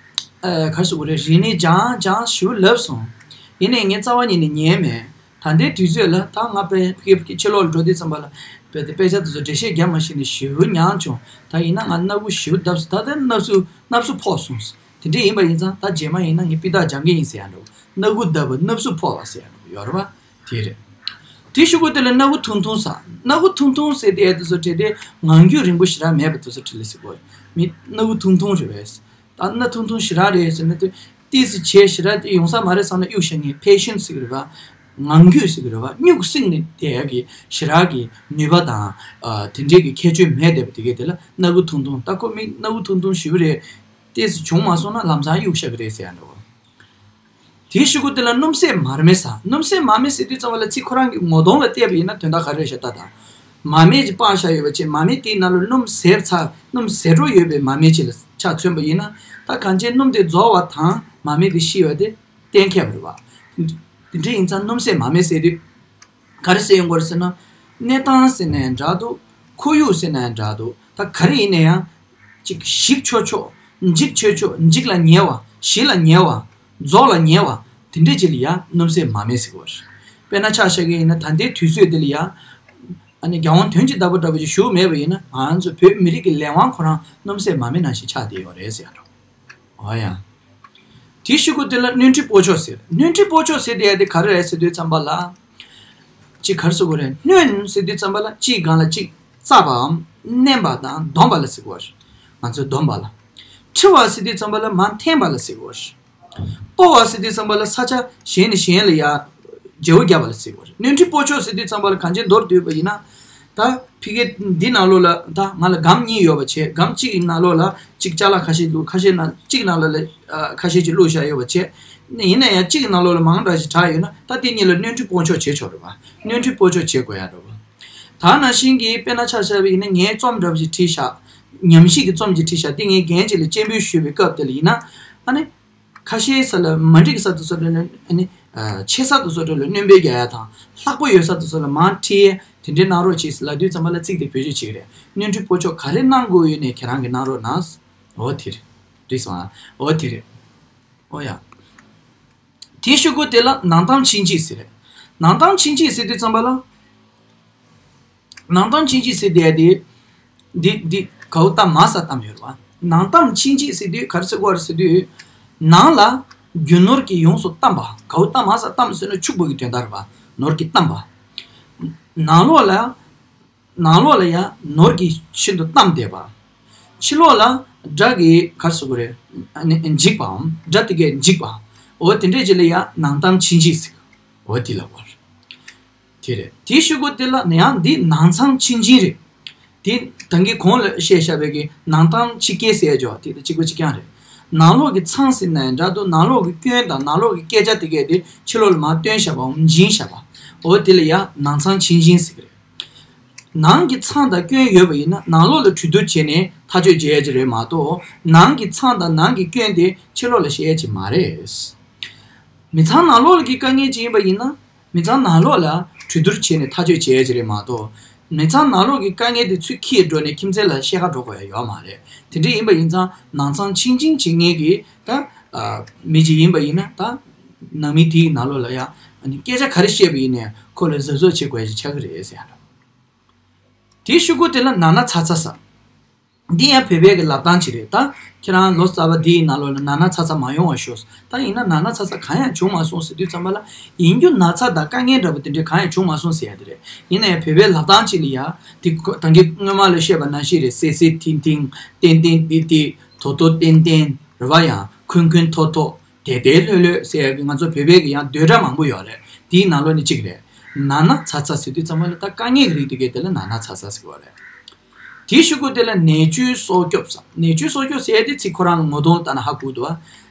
ཨ་ག་རེ་ཟེར་དགོས་རེད། རིག་གནས་སྦྱང་སྦྱང་ཞེ་པོ་ལབ་སོང་། ཡིན་ནའི་ངས་རྩ་བ་ཉིད་ནས་ཉན་མེད། ད་ལྟའི་དུས་ཚོད་ལ་ད་ང་དཔེ་ཕ་གི་ཕ་གི་ཕྱི་ལོགས་ལ་འགྲོ་དུས་ཙམ་པ་ལ་དཔེ་དེ་དཔེ་ཆ་དེ་ཚོ་འགྲེལ་བཤད་རྒྱབ་མ་ཤེས་ནས་ཞེ་པོ་མྱངས་བྱུང་། ད་ཡིན་ན་ང་སྣ་བུག་ཞེ་པོ་བརྡབས་སོང་། ད་ལྟ་སྣབས་སུ་སྣབས་སུ་ཕོག་སོང་། དེ་འདྲ་ཡིན་པ་ཡིན་ཙང་ད་རྗེས་མ་ཡིན་ན་ངས་སྤུས་དག་སྦྱང་གི་ཡིན་ཟེར་ཡ་འདྲ་བོ། སྣ་བུག་བརྡབས་པ་སྣབས་སུ་ཕོག་པ་ཟེར་ཡ་འདྲ་བོ་ཡོད་རེད་བ། དེ་རེད། དེའི་གཞུག་གུ་དེ་ལ་སྣ་བུག་ཐུང་ཐུང་ཟེར། སྣ་བུག་ཐུང་ཐུང་ཟེར་དེ་ཡ་དེ་ཚོ་བྲིས་ཏེ་ངང་རྒྱུད་རིང་པོ་ཞེ་དྲག་མེད་པ་དེ་ཚོ་བྲིས་ལ་ཟེར་གོ། མི་སྣ་བུག་ཐུང་ཐུང་རེད་བས། ད་སྣ་ཐུང་ཐུང་ཞེ་དྲག་རེད་ཟེར་ན་དེ་ཏོག་ཙམ་བྱས་ཞེ་དྲག་དེ་ཡོང་ས་མ་རེད་བསམ་ན་གཡུག་བཞག་མཁན། ཕེ་ཤན་ཟེར་གི་རེད་བ། ངང་རྒྱུད་ཟེར་གི་རེད་བ། སྨྱུག་བསྲིངས་ནས་བསྡད་ཡག་གི་ཞེ་དྲག་གི་ནུས་པ་དང་། ཨ་དེ་འདྲས་ཀྱི་ཁྱད་ཆོས་མེད་བསྡད་པ་དེ་གས་དེ་ལ་སྣ་བུག་ཐུང་ཐུང་། ད་ཁོ་མི་སྣ་བུག་ཐུང་ཐུང་ཞེ་པོ་རེད། ཏོག་ཙམ་བྱུང་མ་སོང་ན་ལམ་སང་གཡུག་བཞག་གི་རེད་ཟེར་ཡ་འདྲ་བོ། དེའི་གཞུག་གུ་དེ་ལ་སྣུམ་ཟད་མར་མེ་ཟེར། སྣུམ་ཟད་མར་མེ་ཟེར་དུས་ཙམ་པ་ལ་ཚིག་ཁོ་རང་གི་ངོ་གདོང་ལ་བལྟས་པ་ཡིན་ན་དོན་དག་ག་རེ་རེད་ཤག་ལྟ་དང་། མར་མེ་ཅིག་སྤངས་བཞག་ཡོད་པ་བྱས། མར་མེ་དེའི་ནང་ལ་སྣུམ་ཟད་ཚར། སྣུམ་ཟད་འགྲོ་ཡོད་པའི་མར་མེ་ཅིག་ལ་ཆ་མཚོན་པ་ཡིན་ན། ད་གང་ཅི་སྣུམ་དེ་རྫོགས་པ་དང་མར་མེ་དེ་ཤི་བ་དེ་གཏན་འཁེལ་བ་རེད་བ། དེ་འདྲ་ཡིན་ཙང་སྣུམ་ཟད་མར་མེ་ཟེར་དུས། ག་རེ་ཟེར་ཡོང་གི་རེད་ཟེར་ན། གནས་སྟངས་ཟེར་ན་ཡང་འདྲ་འདུག་ཁོར་ཡུག་ཟེར་ན་ཡང་འདྲ་འདུག་ད་ག་རེ་ཡིན་ན་ཡང་། ཅིག་ཞིག་ཆོག་ཆོག་འཇིག་ཆོག་ཆོག་འཇིག་ལ་ཉེ་བ། ཞི་ལ་ཉེ་བ། རྫོགས་ལ་ཉེ་བ། དེ་འདྲས་ཅིག་ལ་ཡང་སྣུམ་ཟད་མར་མེ་ཟེར་གི་རེད། དཔེར་ན་ཆ་བཞག་གི་ཡིན་ན་ད་ལྟའི་དུས་ཚོད་འདི་ལ་ཡང་། ཨ་ནི་རྒྱལ་དབང་དོན་གྱི་བདག་པོ་འདྲ་པོ་ཅིག་བཞུགས་མེད་པ་ཡིན་ན་ང་ཚོ་བོད་མི་རིགས་ཀྱི་ལས་དབང་ཁོ་རང་སྣུམ་ཟད་མར་མེ་ནང་བཞིན་ཆགས་བསྡད་ཡོད་རེད་ཟེར་ཡ་འདྲ། འོ་ཡ། དེའི་གཞུག་གུ་དེ་ལ་སྣོན་འཕྲི་སྤོ་ཆོག་ཟེར། སྣོན་འཕྲི་སྤོ་ཆོག་ཟེར་དེ་ཡ་དེ་ག་རེ་རེད་ཟེར་དུས་ཙམ་པ་ལ། གཅིག་ག་རེ་ཟེར་དགོས་རེད། སྣོན་ཟེར་དུས་ཙམ་པ་ལ་གཅིག་སྒང་ལ་གཅིག་བཙགས་པའམ་མནན་པ་དང་བསྡོམས་པ་ལ་ཟེར་གི་རེད། ང་ཚོས་བསྡོམས་པ་ལ། འཕྲི་བ་ཟེར་དུས་ཙམ་པ་ལ་མར་འཐེན་པ་ལ་ཟེར་གི་རེད། སྤོ་བ་ཟེར་དུས་ཙམ་པ་ལ་ས་ཆ་གཞན་ནས་གཞན་ལ་ཡ་བརྗེ་བོ་བརྒྱབ་པ་ལ་ཟེར་གི་རེད། སྣོན་འཕྲི་སྤོ་ཆོག་ཟེར་དུས་ཙམ་པ་ལ་གང་ཅི་མདོར་བསྡུས་པ་ཡིན་ན། ད་ཕ་གི་འདི་ནང་ལོགས་ལ་ད་ང་ལ་སྒམ་གཉིས་ཡོད་པ་བྱས། སྒམ་གཅིག་གི་ནང་ལོགས་ལ་གཅིག་ཅ་ལག་ཁ་ཤས་འདུག་ཁ་ཤས་ནང་གཅིག་ནང་ལ་ལ་ཨ་ཁ་ཤས་ཅིག་བླུགས་བཞག་ཡོད་པ་བྱས། ཡིན་ན་ཡང་གཅིག་གི་ནང་ལོགས་ལ་མང་དྲགས་ཤིག་དྲགས་ཡོད་ན་ད་དེ་གཉིས་ལ་སྣོན་འཕྲི་སྤོ་འཇོག་བྱེད་ཆོག་རེད་བ། སྣོན་འཕྲི་སྤོ་འཇོག་བྱེད་དགོས་ཡ་རེད་བ། ད་ནང་བཞིན་གྱི་དཔེར་ན་ཆ་བཞག་པ་ཡིན་ན་ངས་རྩོམ་འདྲ་པོ་ཞིག་བྲིས་ཤག་ཉམས་ཞིབ་ཀྱི་རྩོམ་ཅིག་བྲིས་ཤག་དེ་ངས་རྒན་ཅིག་ལ་སྤྱན་འབུལ་ཞུས་པའི་སྐབས་དེ་ལ་ཡིན་ན། ཨ་ནི། ཁ་ཤས་ས་ལ་མ་འགྲིག་ས་དེ་ཚོ་ལ་ཨ་ནི། ཆེ་ས་དེ་ཚོ་ལ་སྣོན་པ་རྒྱག་ཡ་དང་ལྷག་པོ་ཡོད་ས་དེ་ཚོ་ལ་མར་བྲིས་དེ་འདྲའི་གནང་རོགས་གྱིས་ལབ་དུས་ཙམ་པ་ལ་ཚིག་དེ་བེད་སྤྱོད་བྱེད་ཀྱི་རེད། སྣོན་འཕྲི་སྤོ་འཇོག་ག་རེ་གནང་དགོས་ཡོད་ནས་ཁྱེད་རང་གིས་གནང་རོགས་གནང་། འོ་དེ་རེད། འགྲིག་སོང་ཨ། འོ་དེ་རེད། འོ་ཡ། དེའི་ཤོག་གུ་དེ་ལ་ནང་གཏམ་ཕྱིན་ཅི་ཟེར་རེད། ནང་གཏམ་ཕྱིན་ཅི་ཟེར་དུས་ཙམ་པ་ལ། ནང་གཏམ་ཕྱིན་ཅི་ཟེར་དེ་དེ། འདི་འདི་གའུ་ཏ་མ་ས་གཏམ་ཡོད་རེད་བ། ནང་གཏམ་ཕྱིན་ཅི་ཟེར་དུས་ག་རེ་ཟེར་གོ་རེད་ཟེར་དུས། ནང་ལ་རྒྱུ་ནོར་གྱིས་ཡོངས་སུ་གཏམས་པ། གའུ་ཏ་མ་ས་གཏམས་ཟེར་ན་ཕྱུག་པོ་གི་དོན་དག་རེད་བ། ནོར་གྱིས་གཏམས་པ། ནང་ལོགས་ལ། ནང་ལོགས་ལ་ཡང་ནོར་གྱིས་ཤིན་ཏུ་གཏམས་བསྡད་པ། ཕྱི་ལོགས་ལ་དགྲ་གིས་ག་རེ་ཟེར་དགོས་རེད། ཨ་ནི་འཇིགས་པའམ་དགྲ་དེ་གས་འཇིགས་པ། འོ་དེ་འདྲས་ཅིག་ལ་ཡང་ནང་གཏམ་ཕྱིན་ཅི་ཟེར། འོ་དེ་ལབ་པ་རེད། དེ་རེད། དེའི་ཤོག་གུ་དེ་ལ་ཡང་འདི་ནང་གཏམ་ཕྱིན་ཅི་རེད། དེ་ད་གིན་གོང་ལ་བཤད་བཞག་པའི་གི་ནང་གཏམ་ཕྱི་སྐད་ཟེར་ཡ་ཅིག་ཡོད་པ་དེ་དང་གཅིག་པ་གཅིག་རྐྱང་རེད། ནང་ལོགས་ཀྱི་མཚམས་ཟེར་ན་ཡང་འདྲ་འདུག་ནང་ལོགས་ཀྱི་སྐྱོན་དང་ནང་ལོགས་ཀྱི་སྐད་ཆ་དེ་གས་དེ་ཕྱི་ལོགས་ལ་མར་བཏོན་བཞག་པའམ་འབྱིན་བཞག་པ། འོ་དེ་ལ་ཡང་ནང་གཏམ་ཕྱིན་ཅི་ཟེར་གི་རེད། ནང་གི་མཚམས་དང་སྐྱོན་ཡོད་པ་ཡིན་ན་ནང་ལོགས་ལ་གྲོས་བསྡུར་བྱས་ནས་ཐག་གཅོད་བྱེད་ཡ་ཅིག་རེད་མ་གཏོགས་ནང་གི་མཚམས་དང་ནང་གི་སྐྱོན་དེ་ཕྱི་ལོགས་ལ་བཤད་ཡ་ཅིག་མ་རེད། མི་ཚང་ནང་ལོགས་ཀྱི་དཀའ་ངལ་ཅིག་ཡིན་པ་ཡིན་ན། མི་ཚང་ནང་ལོགས་ལ་གྲོས་བསྡུར་བྱས་ནས་ཐག་གཅོད་བྱེད་ཡ་ཅིག་རེད་མ་གཏོགས། མི་ཚང་ནང་ལོགས་ཀྱི་དཀའ་ངལ་དེ་ཚུར་འཁྱེར་འགྲོ་ནས་ཁྱིམ་མཚེས་ལ་བཤད་ཁ་འགྲོ་དགོས་ཡ་ཡོད་མ་རེད། དེ་འདྲ་ཡིན་པ་ཡིན་ཙང་ནང་གཏམ་ཕྱིན་ཅི་བྱེད་མཁན་གྱི་ད། མི་ཅིག་ཡིན་པ་ཡིན་ན་ད། ནང་མི་དེའི་ནང་ལོགས་ལ་ཡ། སྐད་ཆ་ག་རེ་བཤད་པ་ཡིན་ནའི་ཁོ་ལ་གཟབ་གཟབ་བྱེད་དགོས་ཡ་ཅིག་ཆགས་ཀྱི་རེད་ཟེར་ཡ་འདྲ། དེའི་ཤོག་གུ་དེ་ལ་ན་ན་ཚ་ཚ་ཟེར། འདི་ཡང་བོད་པའི་གི་ལབ་སྟངས་ཅིག་རེད་ད། ཁྱེད་རང་ལོ་ཙཱ་བ་འདིའི་ནང་ལོགས་ལ་ན་ན་ཚ་ཚ་མ་ཡོང་བ་ཤོག་ད་ཡིན་ན་ན་ན་ཚ་ཚ་གང་ཡང་བྱུང་མ་སོང་ཟེར་དུས་ཙམ་པ་ལ། ཡིན་རྒྱུ་ན་ཚ་དང་དཀའ་ངལ་འདྲ་པོ་དེ་འདྲའི་གང་ཡང་བྱུང་མ་སོང་ཟེར་ཡ་དེ་རེད། ཡིན་ན་ཡང་བོད་པའི་ལབ་སྟངས་ཅིག་ལ་ཡ། དེ་ཁོ་ད་གིན་སྔོན་མ་ལ་བཤད་པ་ནང་བཞིན་རེད། སེ་སེ་ཐིང་ཐིང་། ཏན་ཏན་ཏི་ཏི། དོ་དོ་ཏན་ཏན། རེད་བ། ཡང་ཁོན་ཁོན་ཐོ་ཐོ། དེ་དེ་ལྷོད་ལྷོད་ཟེར་ཡ་གི་ང་ཚོ་བོད་པའི་གི་ཡང་བསྡོད་སྒྲ་མང་པོ་ཡོད་རེད། དེའི་ནང་ལོགས་ནས་གཅིག་རེད། ན་ན་ཚ་ཚ་ཟེར་དུས་ཙམ་པ་ལ་ད་དཀའ་ངལ་གྱི་རིགས་དེ་གས་དེ་ལ་ན་ན་ཚ་ཚ་ཟེར་གི་ཡོད་རེད། དེའི་ཤོག་གུ་དེ་ལ་ནད་བཅོས་སྲོག་སྐྱོབ་ཟེར། ནད་བཅོས་སྲོག་སྐྱོབ་ཟེར་ཡ་དེ་ཚིག་ཁོ་རང་ལ་ངོ་གདོང་ལ་ལྟ་ན་ཧ་གོ་འདུག་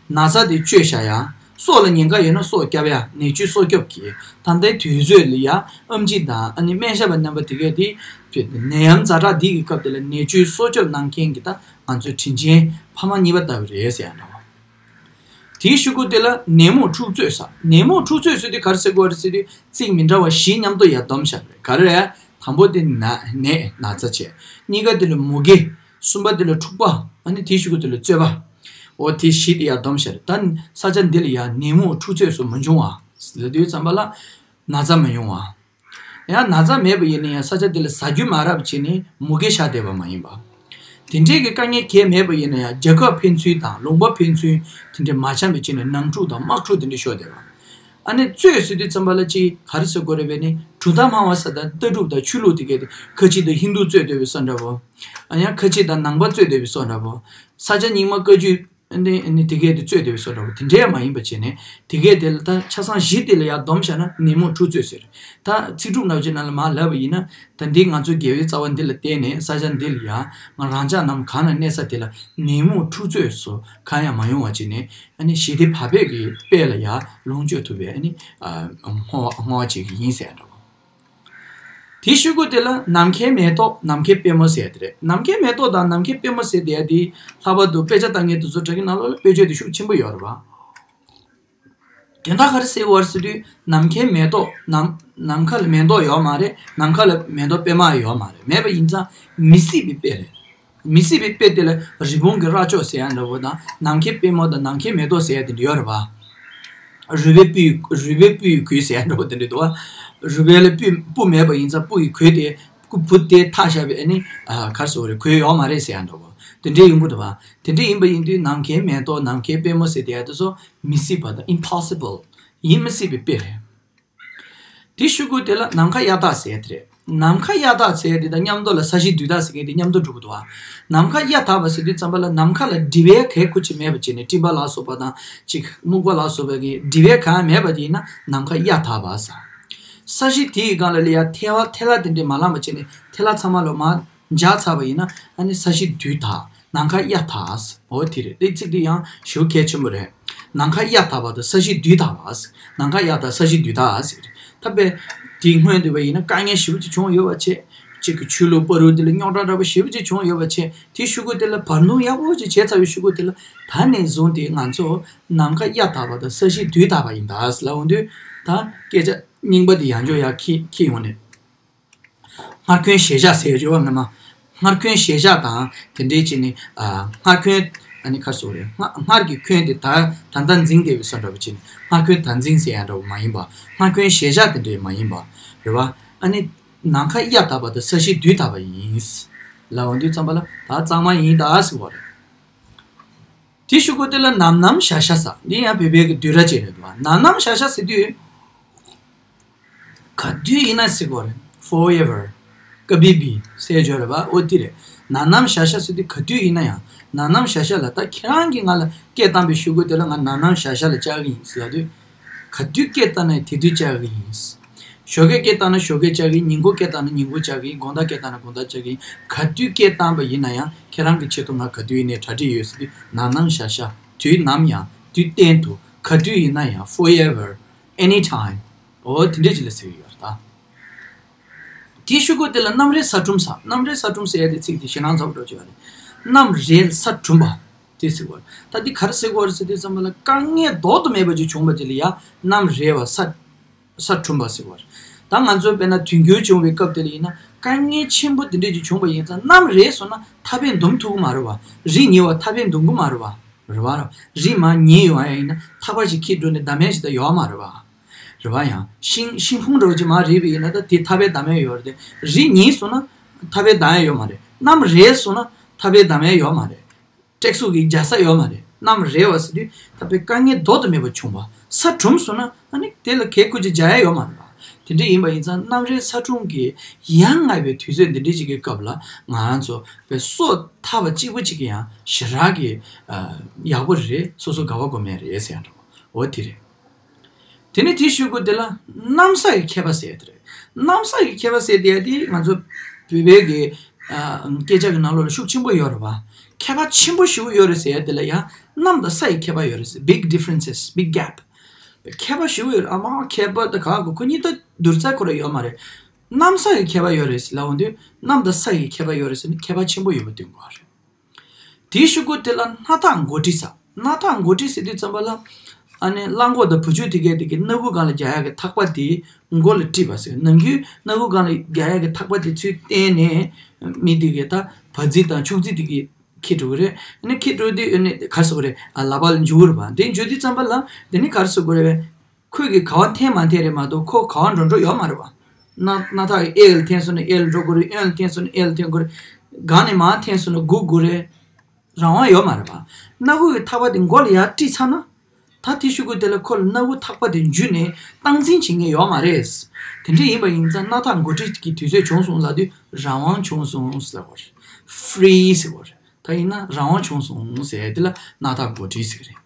བ། ན་ཚ་དེ་བཅོས་བཞག་ཡ། སྲོག་ལ་ཉེན་ཁ་ཡོད་ན་སྲོག་སྐྱོབ་ཡ། ནད་བཅོས་སྲོག་སྐྱོབ་ཀྱི། ད་ལྟའི་དུས་ཚོད་ལ་ཡ་ཨེམ་ཆི་དང་ཨ་ནི་སྨན་ཞབས་པ་རྣམ་པ་དེ་གས་དེ། ནད་ཡམས་ཛ་དྲག་འདི་གི་སྐབས་དེ་ལ་ནད་བཅོས་སྲོག་སྐྱོབ་གནང་མཁན་གྱི་ད་ང་ཚོའི་དྲིན་ཆེན་ཕ་མ་གཉིས་པ་ལྟ་བུ་རེད་ཟེར་ཡ་འདྲ་བ། དེའི་ཤོག་གུ་དེ་ལ་ནད་མུག་འཁྲུག་རྩོད་ཟེར། ནད་མུག་འཁྲུག་རྩོད་ཟེར་དུས་ག་རེ་ཟེར་དགོས་རེད་ཟེར་དུས་ཚིག་མི་འདྲ་བ་བཞི་མཉམ་དུ་ཡར་བསྡོམས་བཞག་པ་རེད། ག་རེ་རེད། དང་པོ་དེ་ན་ནད་ན་ཚ་བྱས། གཉིས་ཀ་དེ་ལ་མུ་གེ། གསུམ་པ་དེ་ལ་འཁྲུག་པ། ཨ་ནི་དེའི་ཤོག་གུ་དེ་ལ་རྩོད་པ། འོ་དེ་བཞི་དེ་ཡར་བསྡོམས་བཞག་རེད། ད་ས་ཆ་འདི་ལ་ཡར་ནད་མུག་འཁྲུག་རྩོད་སོགས་མ་བྱུང་བ། ཟེར་དུས་ཙམ་པ་ལ། ན་ཚ་མ་ཡོང་བ། ཡང་ན་ཚ་མེད་པ་ཡིན་ན་ཡང་ས་ཆ་དེ་ལ་ཟ་རྒྱུ་མ་རག་པ་བྱས་ནས་མུ་གེ་ཤ་བསྡད་པ་མ་ཡིན་པ། དེ་འདྲའི་གི་དཀའ་ངལ་གང་ཡང་མེད་པ་ཡིན་ན་ཡང་རྒྱལ་ཁབ་ཕན་ཚུན་དང་ལུང་པ་ཕན་ཚུན་དེ་འདྲའི་མ་འཆམ་པ་བྱས་ནས་ནང་འཁྲུག་དང་དམག་འཁྲུག་དེ་འདྲ་ཤོར་བསྡད་པ། ཨ་ནི་རྩོད་ཟེར་དུས་ཙམ་པ་ལ་ཅིག་ག་རེ་ཟེར་དགོས་རེད་པས་ནི་གྲུ་ཐག་མང་བ་ས་དང་ལྟ་གྲུབ་དང་ཆོས་ལུགས་དེ་གས་དེ་ཁ་ཆེ་དང་ཧིན་རྡུ་རྩོད་བསྡད་པའི་བཟོ་འདྲ་བོ། ཨ་ཡང་ཁ་ཆེ་དང་ནང་པ་རྩོད་བསྡད་པའི་བཟོ་འདྲ་བོ། ས་ཆ་རྙིང་མ་བཀའ་བརྒྱུད། ཨ་ནི་ཨ་ནི་དེ་གས་དེ་རྩོད་བསྡད་པའི་བཟོ་འདྲ་བོ་དེ་འདྲའི་མ་ཡིན་པ་བྱས་ནས་དེ་གས་དེ་ལ་ད་ཆ་ཚང་བཞི་དེ་ལ་ཡར་བསྡོམས་བཞག་ན་ནད་མུག་འཁྲུག་རྩོད་ཟེར། ད་ཚིག་གྲུབ་ནག་ཅིག་ནང་ལ་མར་ལབ་པ་ཡིན་ན་ད་འདི་ང་ཚོ་རྒྱལ་བའི་རྩ་བ་འདི་ལ་བརྟེན་ནས་ས་ཆ་འདི་ལ་ཡ་ང་རང་ཅག་རྣམས་གང་ན་གནས་ས་དེ་ལ་ནད་མུག་འཁྲུག་རྩོད་སོགས་གང་ཡང་མ་ཡོང་བ་བྱས་ནས་ཨ་ནི་ཞི་བདེ་བག་ཕེབས་ཀྱི་དཔལ་ལ་ཡར་ལོངས་སྤྱོད་ཐུབ་པའི་ཨ་ནི་བསྔོ་བ་བསྔོ་བ་བྱེད་ཀྱི་ཡིན་ཟེར་འདྲ་བོ། དེའི་ཤོག་གུ་དེ་ལ་ནམ་མཁའི་མེ་ཏོག་ནམ་མཁའི་པད་མོ་ཟེར་ཡ་དེ་རེད། ནམ་མཁའི་མེ་ཏོག་དང་ནམ་མཁའི་པད་མོ་ཟེར་དེ་ཡ་དེ་ལྷག་པར་དུ་དཔེ་ཆ་ལྟ་མཁན་དེ་ཚོ་དྲ་རྒྱའི་ནང་ལོགས་ལ་དཔེ་བརྗོད་དེ་ཤུགས་ཆེན་པོ་ཡོད་རེད་བ། དོན་དག་ག་རེ་ཟེར་བ་རེད་ཟེར་དུས་ནམ་མཁའི་མེ་ཏོག་ནམ་ནམ་མཁའ་ལ་མེ་ཏོག་ཡོད་མ་རེད། ནམ་མཁའ་ལ་མེ་ཏོག་པད་མ་ཡོད་མ་རེད། མེད་པ་ཡིན་ཙང་མི་སྲིད་པའི་དཔེ་རེད། མི་སྲིད་པའི་དཔེ་དེ་ལ་རི་བོང་གི་རྭ་ཅོ་ཟེར་ཡ་འདྲ་བོ་དང་ནམ་མཁའི་པད་མོ་དང་ནམ་མཁའི་མེ་ཏོག་ཟེར་ཡ་དེ་འདྲ་ཡོད་རེད་བ། རུས་པའི་སྤུ་ཡི་རུས་པའི་སྤུ་ཡི་གོས་ཟེར་ཡ་འདྲ་བོ་དེ་འདྲ་འདུག་བ། རུས་པའི་ལ་སྤུ་སྤུ་མེད་པ་ཡིན་ཙང་སྤུ་ཡི་གོས་དེ་སྐུ་བུ་དེ་འཐག་བཞག་པའི་ཨ་ནི་ག་རེ་ཟེར་དགོས་རེད། གོས་ཡོད་མ་རེད་ཟེར་ཡ་འདྲ་བོ་དེ་འདྲ་ཡོང་གི་འདུག་བ། དེ་འདྲ་ཡིན་པ་ཡིན་དུས་ནམ་མཁའི་མེ་ཏོག་ནམ་མཁའི་པད་མོ་ཟེར་དེ་ཡ་དེ་ཚོ་མི་སྲིད་པ་དང་impossible ཡིན་མི་སྲིད་པའི་དཔེ་རེད། དེའི་ཤོག་གུ་དེ་ལ་ནམ་མཁའ་གཡའ་དག་ཟེར་ཡ་དེ་རེད། ནམ་མཁའ་གཡའ་དག་ཟེར་ཡ་དེ་དང་མཉམ་དུ་ལ་ས་གཞི་སྡུག་དག་ཟེར་མཁན་དེ་མཉམ་དུ་འགྲོ་གི་འདུག་བ། ནམ་མཁའ་གཡའ་དག་པ་ཟེར་དུས་ཙམ་པ་ལ་ནམ་མཁའ་ལ་སྒྲིབ་པའི་གེགས་ཁུ་ཅིག་མེད་པ་བྱས་ནས་སྤྲིན་པ་ལ་སོགས་པ་དང་ཅིག་སྨུག་པ་ལ་སོགས་པའི་གི་སྒྲིབ་པའི་གང་ཡང་མེད་པ་དེ་ཡིན་ན་ནམ་མཁའ་གཡའ་དག་པ་ཟེར། ས་གཞི་དེ་ཡི་སྒང་ལ་ལ་ཡ་ཐལ་བ་ཐལ་བ་དེ་འདྲས་མ་ལངས་པ་བྱས་ནས་ཐལ་བ་ཚང་མ་ལ་མར་འཇགས་ཚར་བ་ཡིན་ན་ཨ་ནི་ས་གཞི་སྡུག་དག་ནམ་མཁའ་གཡའ་དག་ཟེར། འོ་དེ་རེད། དེ་ཚིག་དེ་ཡང་ཞེ་པོ་གལ་ཆེན་པོ་རེད། ནམ་མཁའ་གཡའ་དག་པ་དང་ས་གཞི་རྡུལ་དག་པ་ཟེར། ནམ་མཁའ་གཡའ་དང་ས་གཞི་རྡུལ་དག་ཟེར། ད་དཔེ་དེའི་སྔོན་དེ་བ་ཡིན་ན་དཀའ་ངལ་ཞེ་པོ་ཅིག་བྱུང་ཡོད་པ་བྱས། གཅིག་གི་ཆོས་ལུགས་བར་དུ་དེ་ལ་རྙོག་དྲ་འདྲ་པོ་ཞེ་པོ་ཅིག་བྱུང་ཡོད་པ་བྱས། དེའི་ཤུལ་ལུ་དེ་ལ་བར་འདུམ་ཡག་པོ་ཅིག་བྱས་ཚར་བའི་ཤུལ་ལུ་དེ་ལ་ད་ནས་བཟུང་སྟེ་ང་ཚོ་ནམ་མཁའ་གཡའ་དག་པ་དང་ས་གཞི་རྡུལ་དག་པ་ཡིན་ད་ཟེར་ལབ་འོང་དུས། ད་སྐད་ཆ་རྙིང་པ་དེ་ཡང་བསྐྱར་ཡར་འཁྱེར་འཁྱེར་ཡོང་ནས། སྔར་ཁྱོན་ཞལ་བཞག་ཟེར་ཡོད་པ་ངོ་མ། སྔར་ཁྱོན་ཞལ་བཞག་དང་དེ་འདྲའི་བྱས་ནས། ཨ། སྔར་ཁྱོན། ཨ་ནི་ཁ་སོ་རེད། སྔར་སྔར་གྱི་ཁྱོན་དེ་ད་ད་ལྟ་འཛིན་བསྡད་པའི་བཟོ་འདྲ་པོ་བྱས་ནས། སྔར་ཁྱོན་ད་འཛིན་ཟེར་ཡ་འདྲ་པོ་མ་ཡིན་པ། སྔར་ཁྱོན་ཞལ་བཞག་དེ་འདྲའི་མ་ཡིན་པ་རེད་པ། ཨ་ནི་ནམ་མཁའ་གཡའ་དག་པ་དང་ས་གཞི་རྡུལ་དག་པ་ཡིན་ལབ་འོང་དུས་ཙམ་པ་ལ་ད་གཙང་མ་ཡིན་ད་ཟེར་བ་རེད། དེའི་ཤུལ་ལུ་དེ་ལ་ནམ་ནམ་ཞག་ཞག་ཟེར། འདི་ཡང་བོད་པའི་གི་བསྡུས་གྲྭ་ཅིག་རེད་པ། ནམ་ནམ་ཞག་ཞག་ཟེར་དུས། ག་དུས་ཡིན་ན་ཟེར་གོ་རེད། Forever། ཀ་བི་བི་ཟེར་ཡོད་རེད་པ། འོ་དེ་རེད། ནམ་ནམ་ཞག་ཞག་ཟེར་དུས་ག་དུས་ཡིན་ན་ཡང་། ནམ་ནམ་ཞག་ཞག་ལ་ད་ཁྱེད་རང་གིས་ང་ལ་སྐད་བཏང་བའི་ཤུལ་ལུ་དེ་ལ་ང་ནམ་ནམ་ཞག་ཞག་ལ་བཅར་གི་ཡིན་ཟེར་ལབ་དུས། ག་དུས་སྐད་བཏང་ན་དེ་དུས་བཅར་གི་ཡིན། ཞོགས་ཀས་སྐད་བཏང་ན་ཞོགས་ཀས་བཅར་གི་ཡིན། ཉིན་གུང་སྐད་བཏང་ན་ཉིན་གུང་བཅར་གི་ཡིན། དགོང་དག་སྐད་བཏང་ན་དགོང་དག་བཅར་གི་ཡིན། ག་དུས་སྐད་བཏང་པ་ཡིན་ན་ཡང་ཁྱེད་རང་གི་ཆེད་དུ་ང་ག་དུས་ཡིན་ནའི་གྲ་སྒྲིག་ཡོད་ཟེར་དུས། ནམ་ནམ་ཞག་ཞག་དུས་ནམ་ཡང་། དུས་གཏན་དུ། ག་དུས་ཡིན་ན་ཡང་། Forever། Anytime། འོ་དེ་འདྲས་ཅིག་ལ་ཟེར་གྱི་ཡོད་རེད་ད། དེའི་ཤུལ་ལུ་དེ་ལ་གནམ་རེད་ས་གྲུམ་ཟེར། གནམ་རེད་ས་གྲུམ་ཟེར་ཡ་དེ་ཚིག་དེ་ཞེད་སྣང་ཚ་པོ་འདྲ་པོ་ཅིག་ཡོད་རེད། གནམ་རེད་ས་གྲུམ་པ་དེ་ཟེར་གྱི་ཡོད་རེད། ད་འདི་ག་རེ་ཟེར་གྱི་ཡོད་རེད་ཟེར་དུས་ཙམ་པ་ལ་དཀའ་ངལ་ལྡོག་ཏུ་མེད་པ་ཅིག་བྱུང་བ་དེ་ལ་ཡ་གནམ་རེད་པ་ས་ས་གྲུམ་པ་ཟེར་གྱི་ཡོད་རེད། ད་ང་ཚོ་དཔེར་ན་དུས་འགྱུར་བྱུང་བའི་སྐབས་དེ་ལ་ཡིན་ན་དཀའ་ངལ་ཆེན་པོ་དེ་འདྲས་ཅིག་བྱུང་བ་ཡིན་ཙང་། གནམ་རེད་སོང་ན་ཐག་པས་འདུམ་ཐུབ་ཀྱི་མ་རེད་པ། རི་ཉིལ་བ་ཐག་པས་འདུམ་གྱི་མ་རེད་པ། རེད་པ། རི་མར་ཉིལ་ཡོང་ཡ་ཡིན་ན་ཐག་པ་ཞིག་འཁྱེར་འགྲོ་ནས་བདམས་ཡ་ཞིག་ད་ཡོད་མ་རེད་པ། རེད་པ། ཡང་ཤིང་ཤིང་ཕུང་འདྲ་པོ་ཅིག་མར་རིལ་བ་ཡིན་ན་ད་དེ་ཐག་པས་བདམས་ཡ་ཡོད་རེད་དེ། རི་ཉིལ་སོང་ན་ཐག་པས་བདམས་ཡ་ཡོད་མ་རེད། གནམ་རེད་སོང་ན་ཐག་པས་བདམས་ཡ་ཡོད་མ་རེད། ཏྲེག་སུག་གིས་རྒྱག་ས་ཡོད་མ་རེད། གནམ་རེད་པ་ཟེར་དུས་ད་དཔེ་དཀའ་ངལ་ལྡོག་ཏུ་མེད་པ་བྱུང་བ། ས་གྲུམ་སོང་ན་ཨ་ནི་དེ་ལ་གད་ཁུ་ཅིག་རྒྱག་ཡ་ཡོད་མ་རེད་པ། དེ་འདྲ་ཡིན་པ་ཡིན་ཙང་གནམ་རེད་ས་གྲུམ་གྱི་ཡ་ང་བའི་དུས་ཚོད་འདི་འདྲ་ཅིག་གི་སྐབས་ལ་ང་རང་ཚོ་དཔེ་སོ་ཐར་པ་གཅིག་པུ་གཅིག་གི་ཡང་ཞེ་དྲག་གི་ཨ་ཡག་པོ་རེད། སོ་སོ་དགའ་བ་དགོས་མེད་རེད་ཟེར་ཡ་འདྲ་པོ། འོ་དེ་རེད། དེ་ནས་དེའི་ཤུལ་ལུ་དེ་ལ་གནམ་ས་ཡི་ཁྱད་པར་ཟེར་ཡ་དེ་རེད། གནམ་ས་ཡི་ཁྱད་པར་ཟེར་དེ་ཡ་དེ་ང་ཚོ་བོད་པའི་གི་ཨ་སྐད་ཆ་གི་ནང་ལོགས་ལ་ཤུགས་ཆེན་པོ་ཡོད་རེད་པ། ཁྱད་པར་ཆེན་པོ་ཞེ་པོ་ཡོད་རེད་ཟེར་ཡ་དེ་ལ་ཡང་གནམ་དང་ས་ཡི་ཁྱད་པར་ཡོད་རེད་ཟེར། Big differences, big gap. ཁྱད་པར་ཞེ་པོ་ཡོད་རེད། ཨ་མ་ཁྱད་པར་དང་ག་གི་ཁོ་གཉིས་ད་བསྡུར་ས་ཁོ་རང་ཡོད་མ་རེད། གནམ་ས་ཡི་ཁྱད་པར་ཡོད་རེད་ཟེར་ལབ་འོང་དུས་གནམ་དང་ས་ཡི་ཁྱད་པར་ཡོད་རེད་ཟེར་ན་ཁྱད་པར་ཆེན་པོ་ཡོད་པ་སྟོན་གྱི་ཡོད་རེད། དེའི་ཤུལ་ལུ་དེ་ལ་སྣ་ཐག་མགོ་དཀྲིས་ཟེར། སྣ་ཐག་མགོ་དཀྲིས་ཟེར་དུས་ཙམ་པ་ལ་ཨ་ནི་གླང་གོག་དང་བུ་ཆུང་དེ་གས་དེ་གི་སྣ་ཁུག་སྒང་ལ་རྒྱག་ཡ་གི་ཐག་པ་དེ་མགོ་ལ་དཀྲིས་པ་ཟེར། ནམ་རྒྱུན་སྣ་ཁུག་སྒང་ལ་རྒྱག་ཡ་གི་ཐག་པ་དེ་ཚུར་བསྟན་ནས་མི་དེ་གས་ད་བ་རྫི་དང་ཕྱུགས་རྫི་དེ་གས་འཁྱེར་འགྲོ་གི་རེད། ཨ་ནི་འཁྱེར་འགྲོ་དུས་ཨ་ནི་ག་རེ་ཟེར་དགོས་རེད། ཨ་ལག་པ་ལ་འཇུ་གི་རེད་པ། དེ་འཇུ་དུས་ཙམ་པ་ལ་དེ་ནི་ག་རེ་ཟེར་དགོས་རེད་པས། ཁོས་གི་ག་པར་འཐེན་མ་འཐེན་རེད་མ་གཏོགས་ཁོ་ག་པར་འགྲོ་འགྲོ་ཡོད་མ་རེད་པ། སྣ་སྣ་ཐག་གི་གཡས་ལ་འཐེན་སོང་ན་གཡས་ལ་འགྲོ་དགོས་རེད། གཡོན་ལ་འཐེན་སོང་ན་གཡས་ལ་འཐེན་དགོས་རེད། སྒང་ནས་མར་འཐེན་སོང་ན་སྒུག་དགོས་རེད། རང་དབང་ཡོད་མ་རེད་པ། སྣ་ཁུག་གི་ཐག་པ་དེ་མགོ་ལ་ཡར་དཀྲིས་ཚར་ན། ད་དེའི་ཤུལ་ལུ་དེ་ལ་ཁོ་ལ་སྣ་ཁུག་ཐག་པ་དེ་འཇུས་ནས་སྟངས་འཛིན་བྱེད་མཁན་ཡོད་མ་རེད། དེ་འདྲ་ཡིན་པ་ཡིན་ཙང་སྣ་ཐག་མགོ་དཀྲིས་ཀྱི་དུས་ཚོད་བྱུང་སོང་ལབ་དུས་རང་དབང་བྱུང་སོང་ཟེར་དགོས་རེད། Free ཟེར་དགོས་རེད། ད་ཡིན་ན་རང་དབང་བྱུང་སོང་ཟེར་དེ་ལ་སྣ་ཐག་མགོ་དཀྲིས་ཟེར་གི་རེད།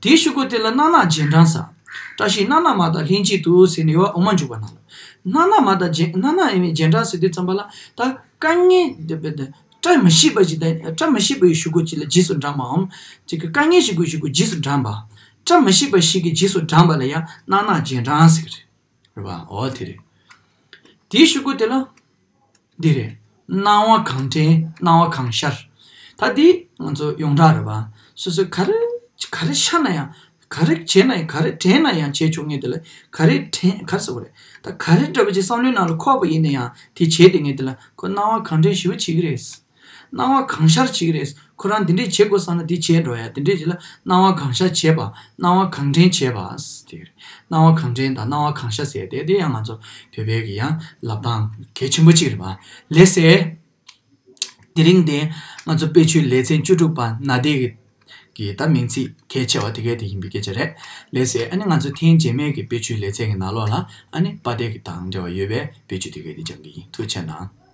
དེའི་ཤུལ་ལུ་དེ་ལ་སྣ་ནག་རྗེས་འབྲང་ཟེར། བཀྲ་ཤིས་སྣ་ནག་མ་དང་ལྷན་ཅིག་ཏུ་ཟེར་ནས་ཡོད་པ་དབུ་མ་འཇུག་པ་ནང་ལ། སྣ་ནག་མ་དང་རྗེས་སྣ་ནག་ཡིན་པའི་རྗེས་འབྲང་ཟེར་དུས་ཙམ་པ་ལ་ད་དཀའ་ངལ་དེ་དཔེ་དེ་བཀྲ་མི་ཤིས་པ་ཞིག་དང་བཀྲ་མི་ཤིས་པའི་ཤུལ་ལུ་ཅིག་ལ་རྗེས་སུ་འབྲང་བའམ། ཅིག་གི་དཀའ་ངལ་ཞིག་གི་ཤུལ་ལུ་རྗེས་སུ་འབྲང་བ། བཀྲ་མི་ཤིས་པ་ཞིག་གི་རྗེས་སུ་འབྲང་བ་ལ་ཡང་སྣ་ནག་རྗེས་འབྲང་ཟེར་གི་རེད། རེད་པ། འོ་དེ་རེད། དེའི་ཤུལ་ལུ་དེ་ལ། འདི་རེད། སྣང་བ་གང་དྲན་སྣང་བ་གང་ཤར། ད་འདི་ང་ཚོ་ཡོངས་གྲགས་རེད་པ། སོ་སོས་ག་རེ་ག་རེ་ཤར་ན་ཡང་། ག་རེ་བྱས་ན་ཡང་། ག་རེ་དྲན་ན་ཡང་བྱས་ཆོག་མཁན་དེ་ལ་ག་རེ་དྲན་ག་རེ་ཟེར་དགོས་རེད། ད་ག་རེ་འདྲ་པོ་ཅིག་བསམ་བློའི་ནང་ལ་འཁོར་བ་ཡིན་ན་ཡང་དེ་བྱས་བསྡད་མཁན་དེ་ལ་ཁོ་སྣང་བ་གང་དྲན་ཞེ་པོ་བྱེད་ཀྱི་རེད། སྣང་བ་གང་ཤར་བྱེད་ཀྱི་རེད། ཁོ་རང་འདི་འདྲས་བྱེད་དགོས་བསམ་ན་འདི་བྱས་འགྲོ་ཡ། དེ་འདྲས་ཅིག་ལ་སྣང་བ་གང་ཤར་བྱས་པ། སྣང་བ་གང་དྲན་བྱས་པ། དེ་རེད། སྣང་བ་གང་དྲན་དང་སྣང་བ་གང་ཤར་ཟེར་དེ་དེ་ཡང་ང་ཚོ་བོད་པའི་གི་ཡང་ལབ་སྟངས་གལ་ཆེན་པོ་གཅིག་རེད་པ། ལགས་སེ། དེ་རིང་དེ་ང་ཚོ་དཔེ་ཆོས་ལེ་ཚན་བཅུ་དྲུག་པ་ནཱ་དའི་གི་གི་ད་མིང་ཚིག་གལ་ཆེ་བ་དེ་གས་དེ་ཡིན་པའི་སྐད་ཆ་རེད། ལགས་སེ། ཨ་ནི་ང་ཚོ་ཐེངས་རྗེས་མའི་གི་དཔེ་ཆོས་ལེ་ཚན་གི་ནང་ལོགས་ལ་ཨ་ནི་པ་ཏའི་གི་དང་འབྲེལ་བ་ཡོད་པའི་དཔེ་ཆོས་དེ་གས་དེ་སྦྱང་གི་ཡིན། ཐུགས་རྗེ་གནང་།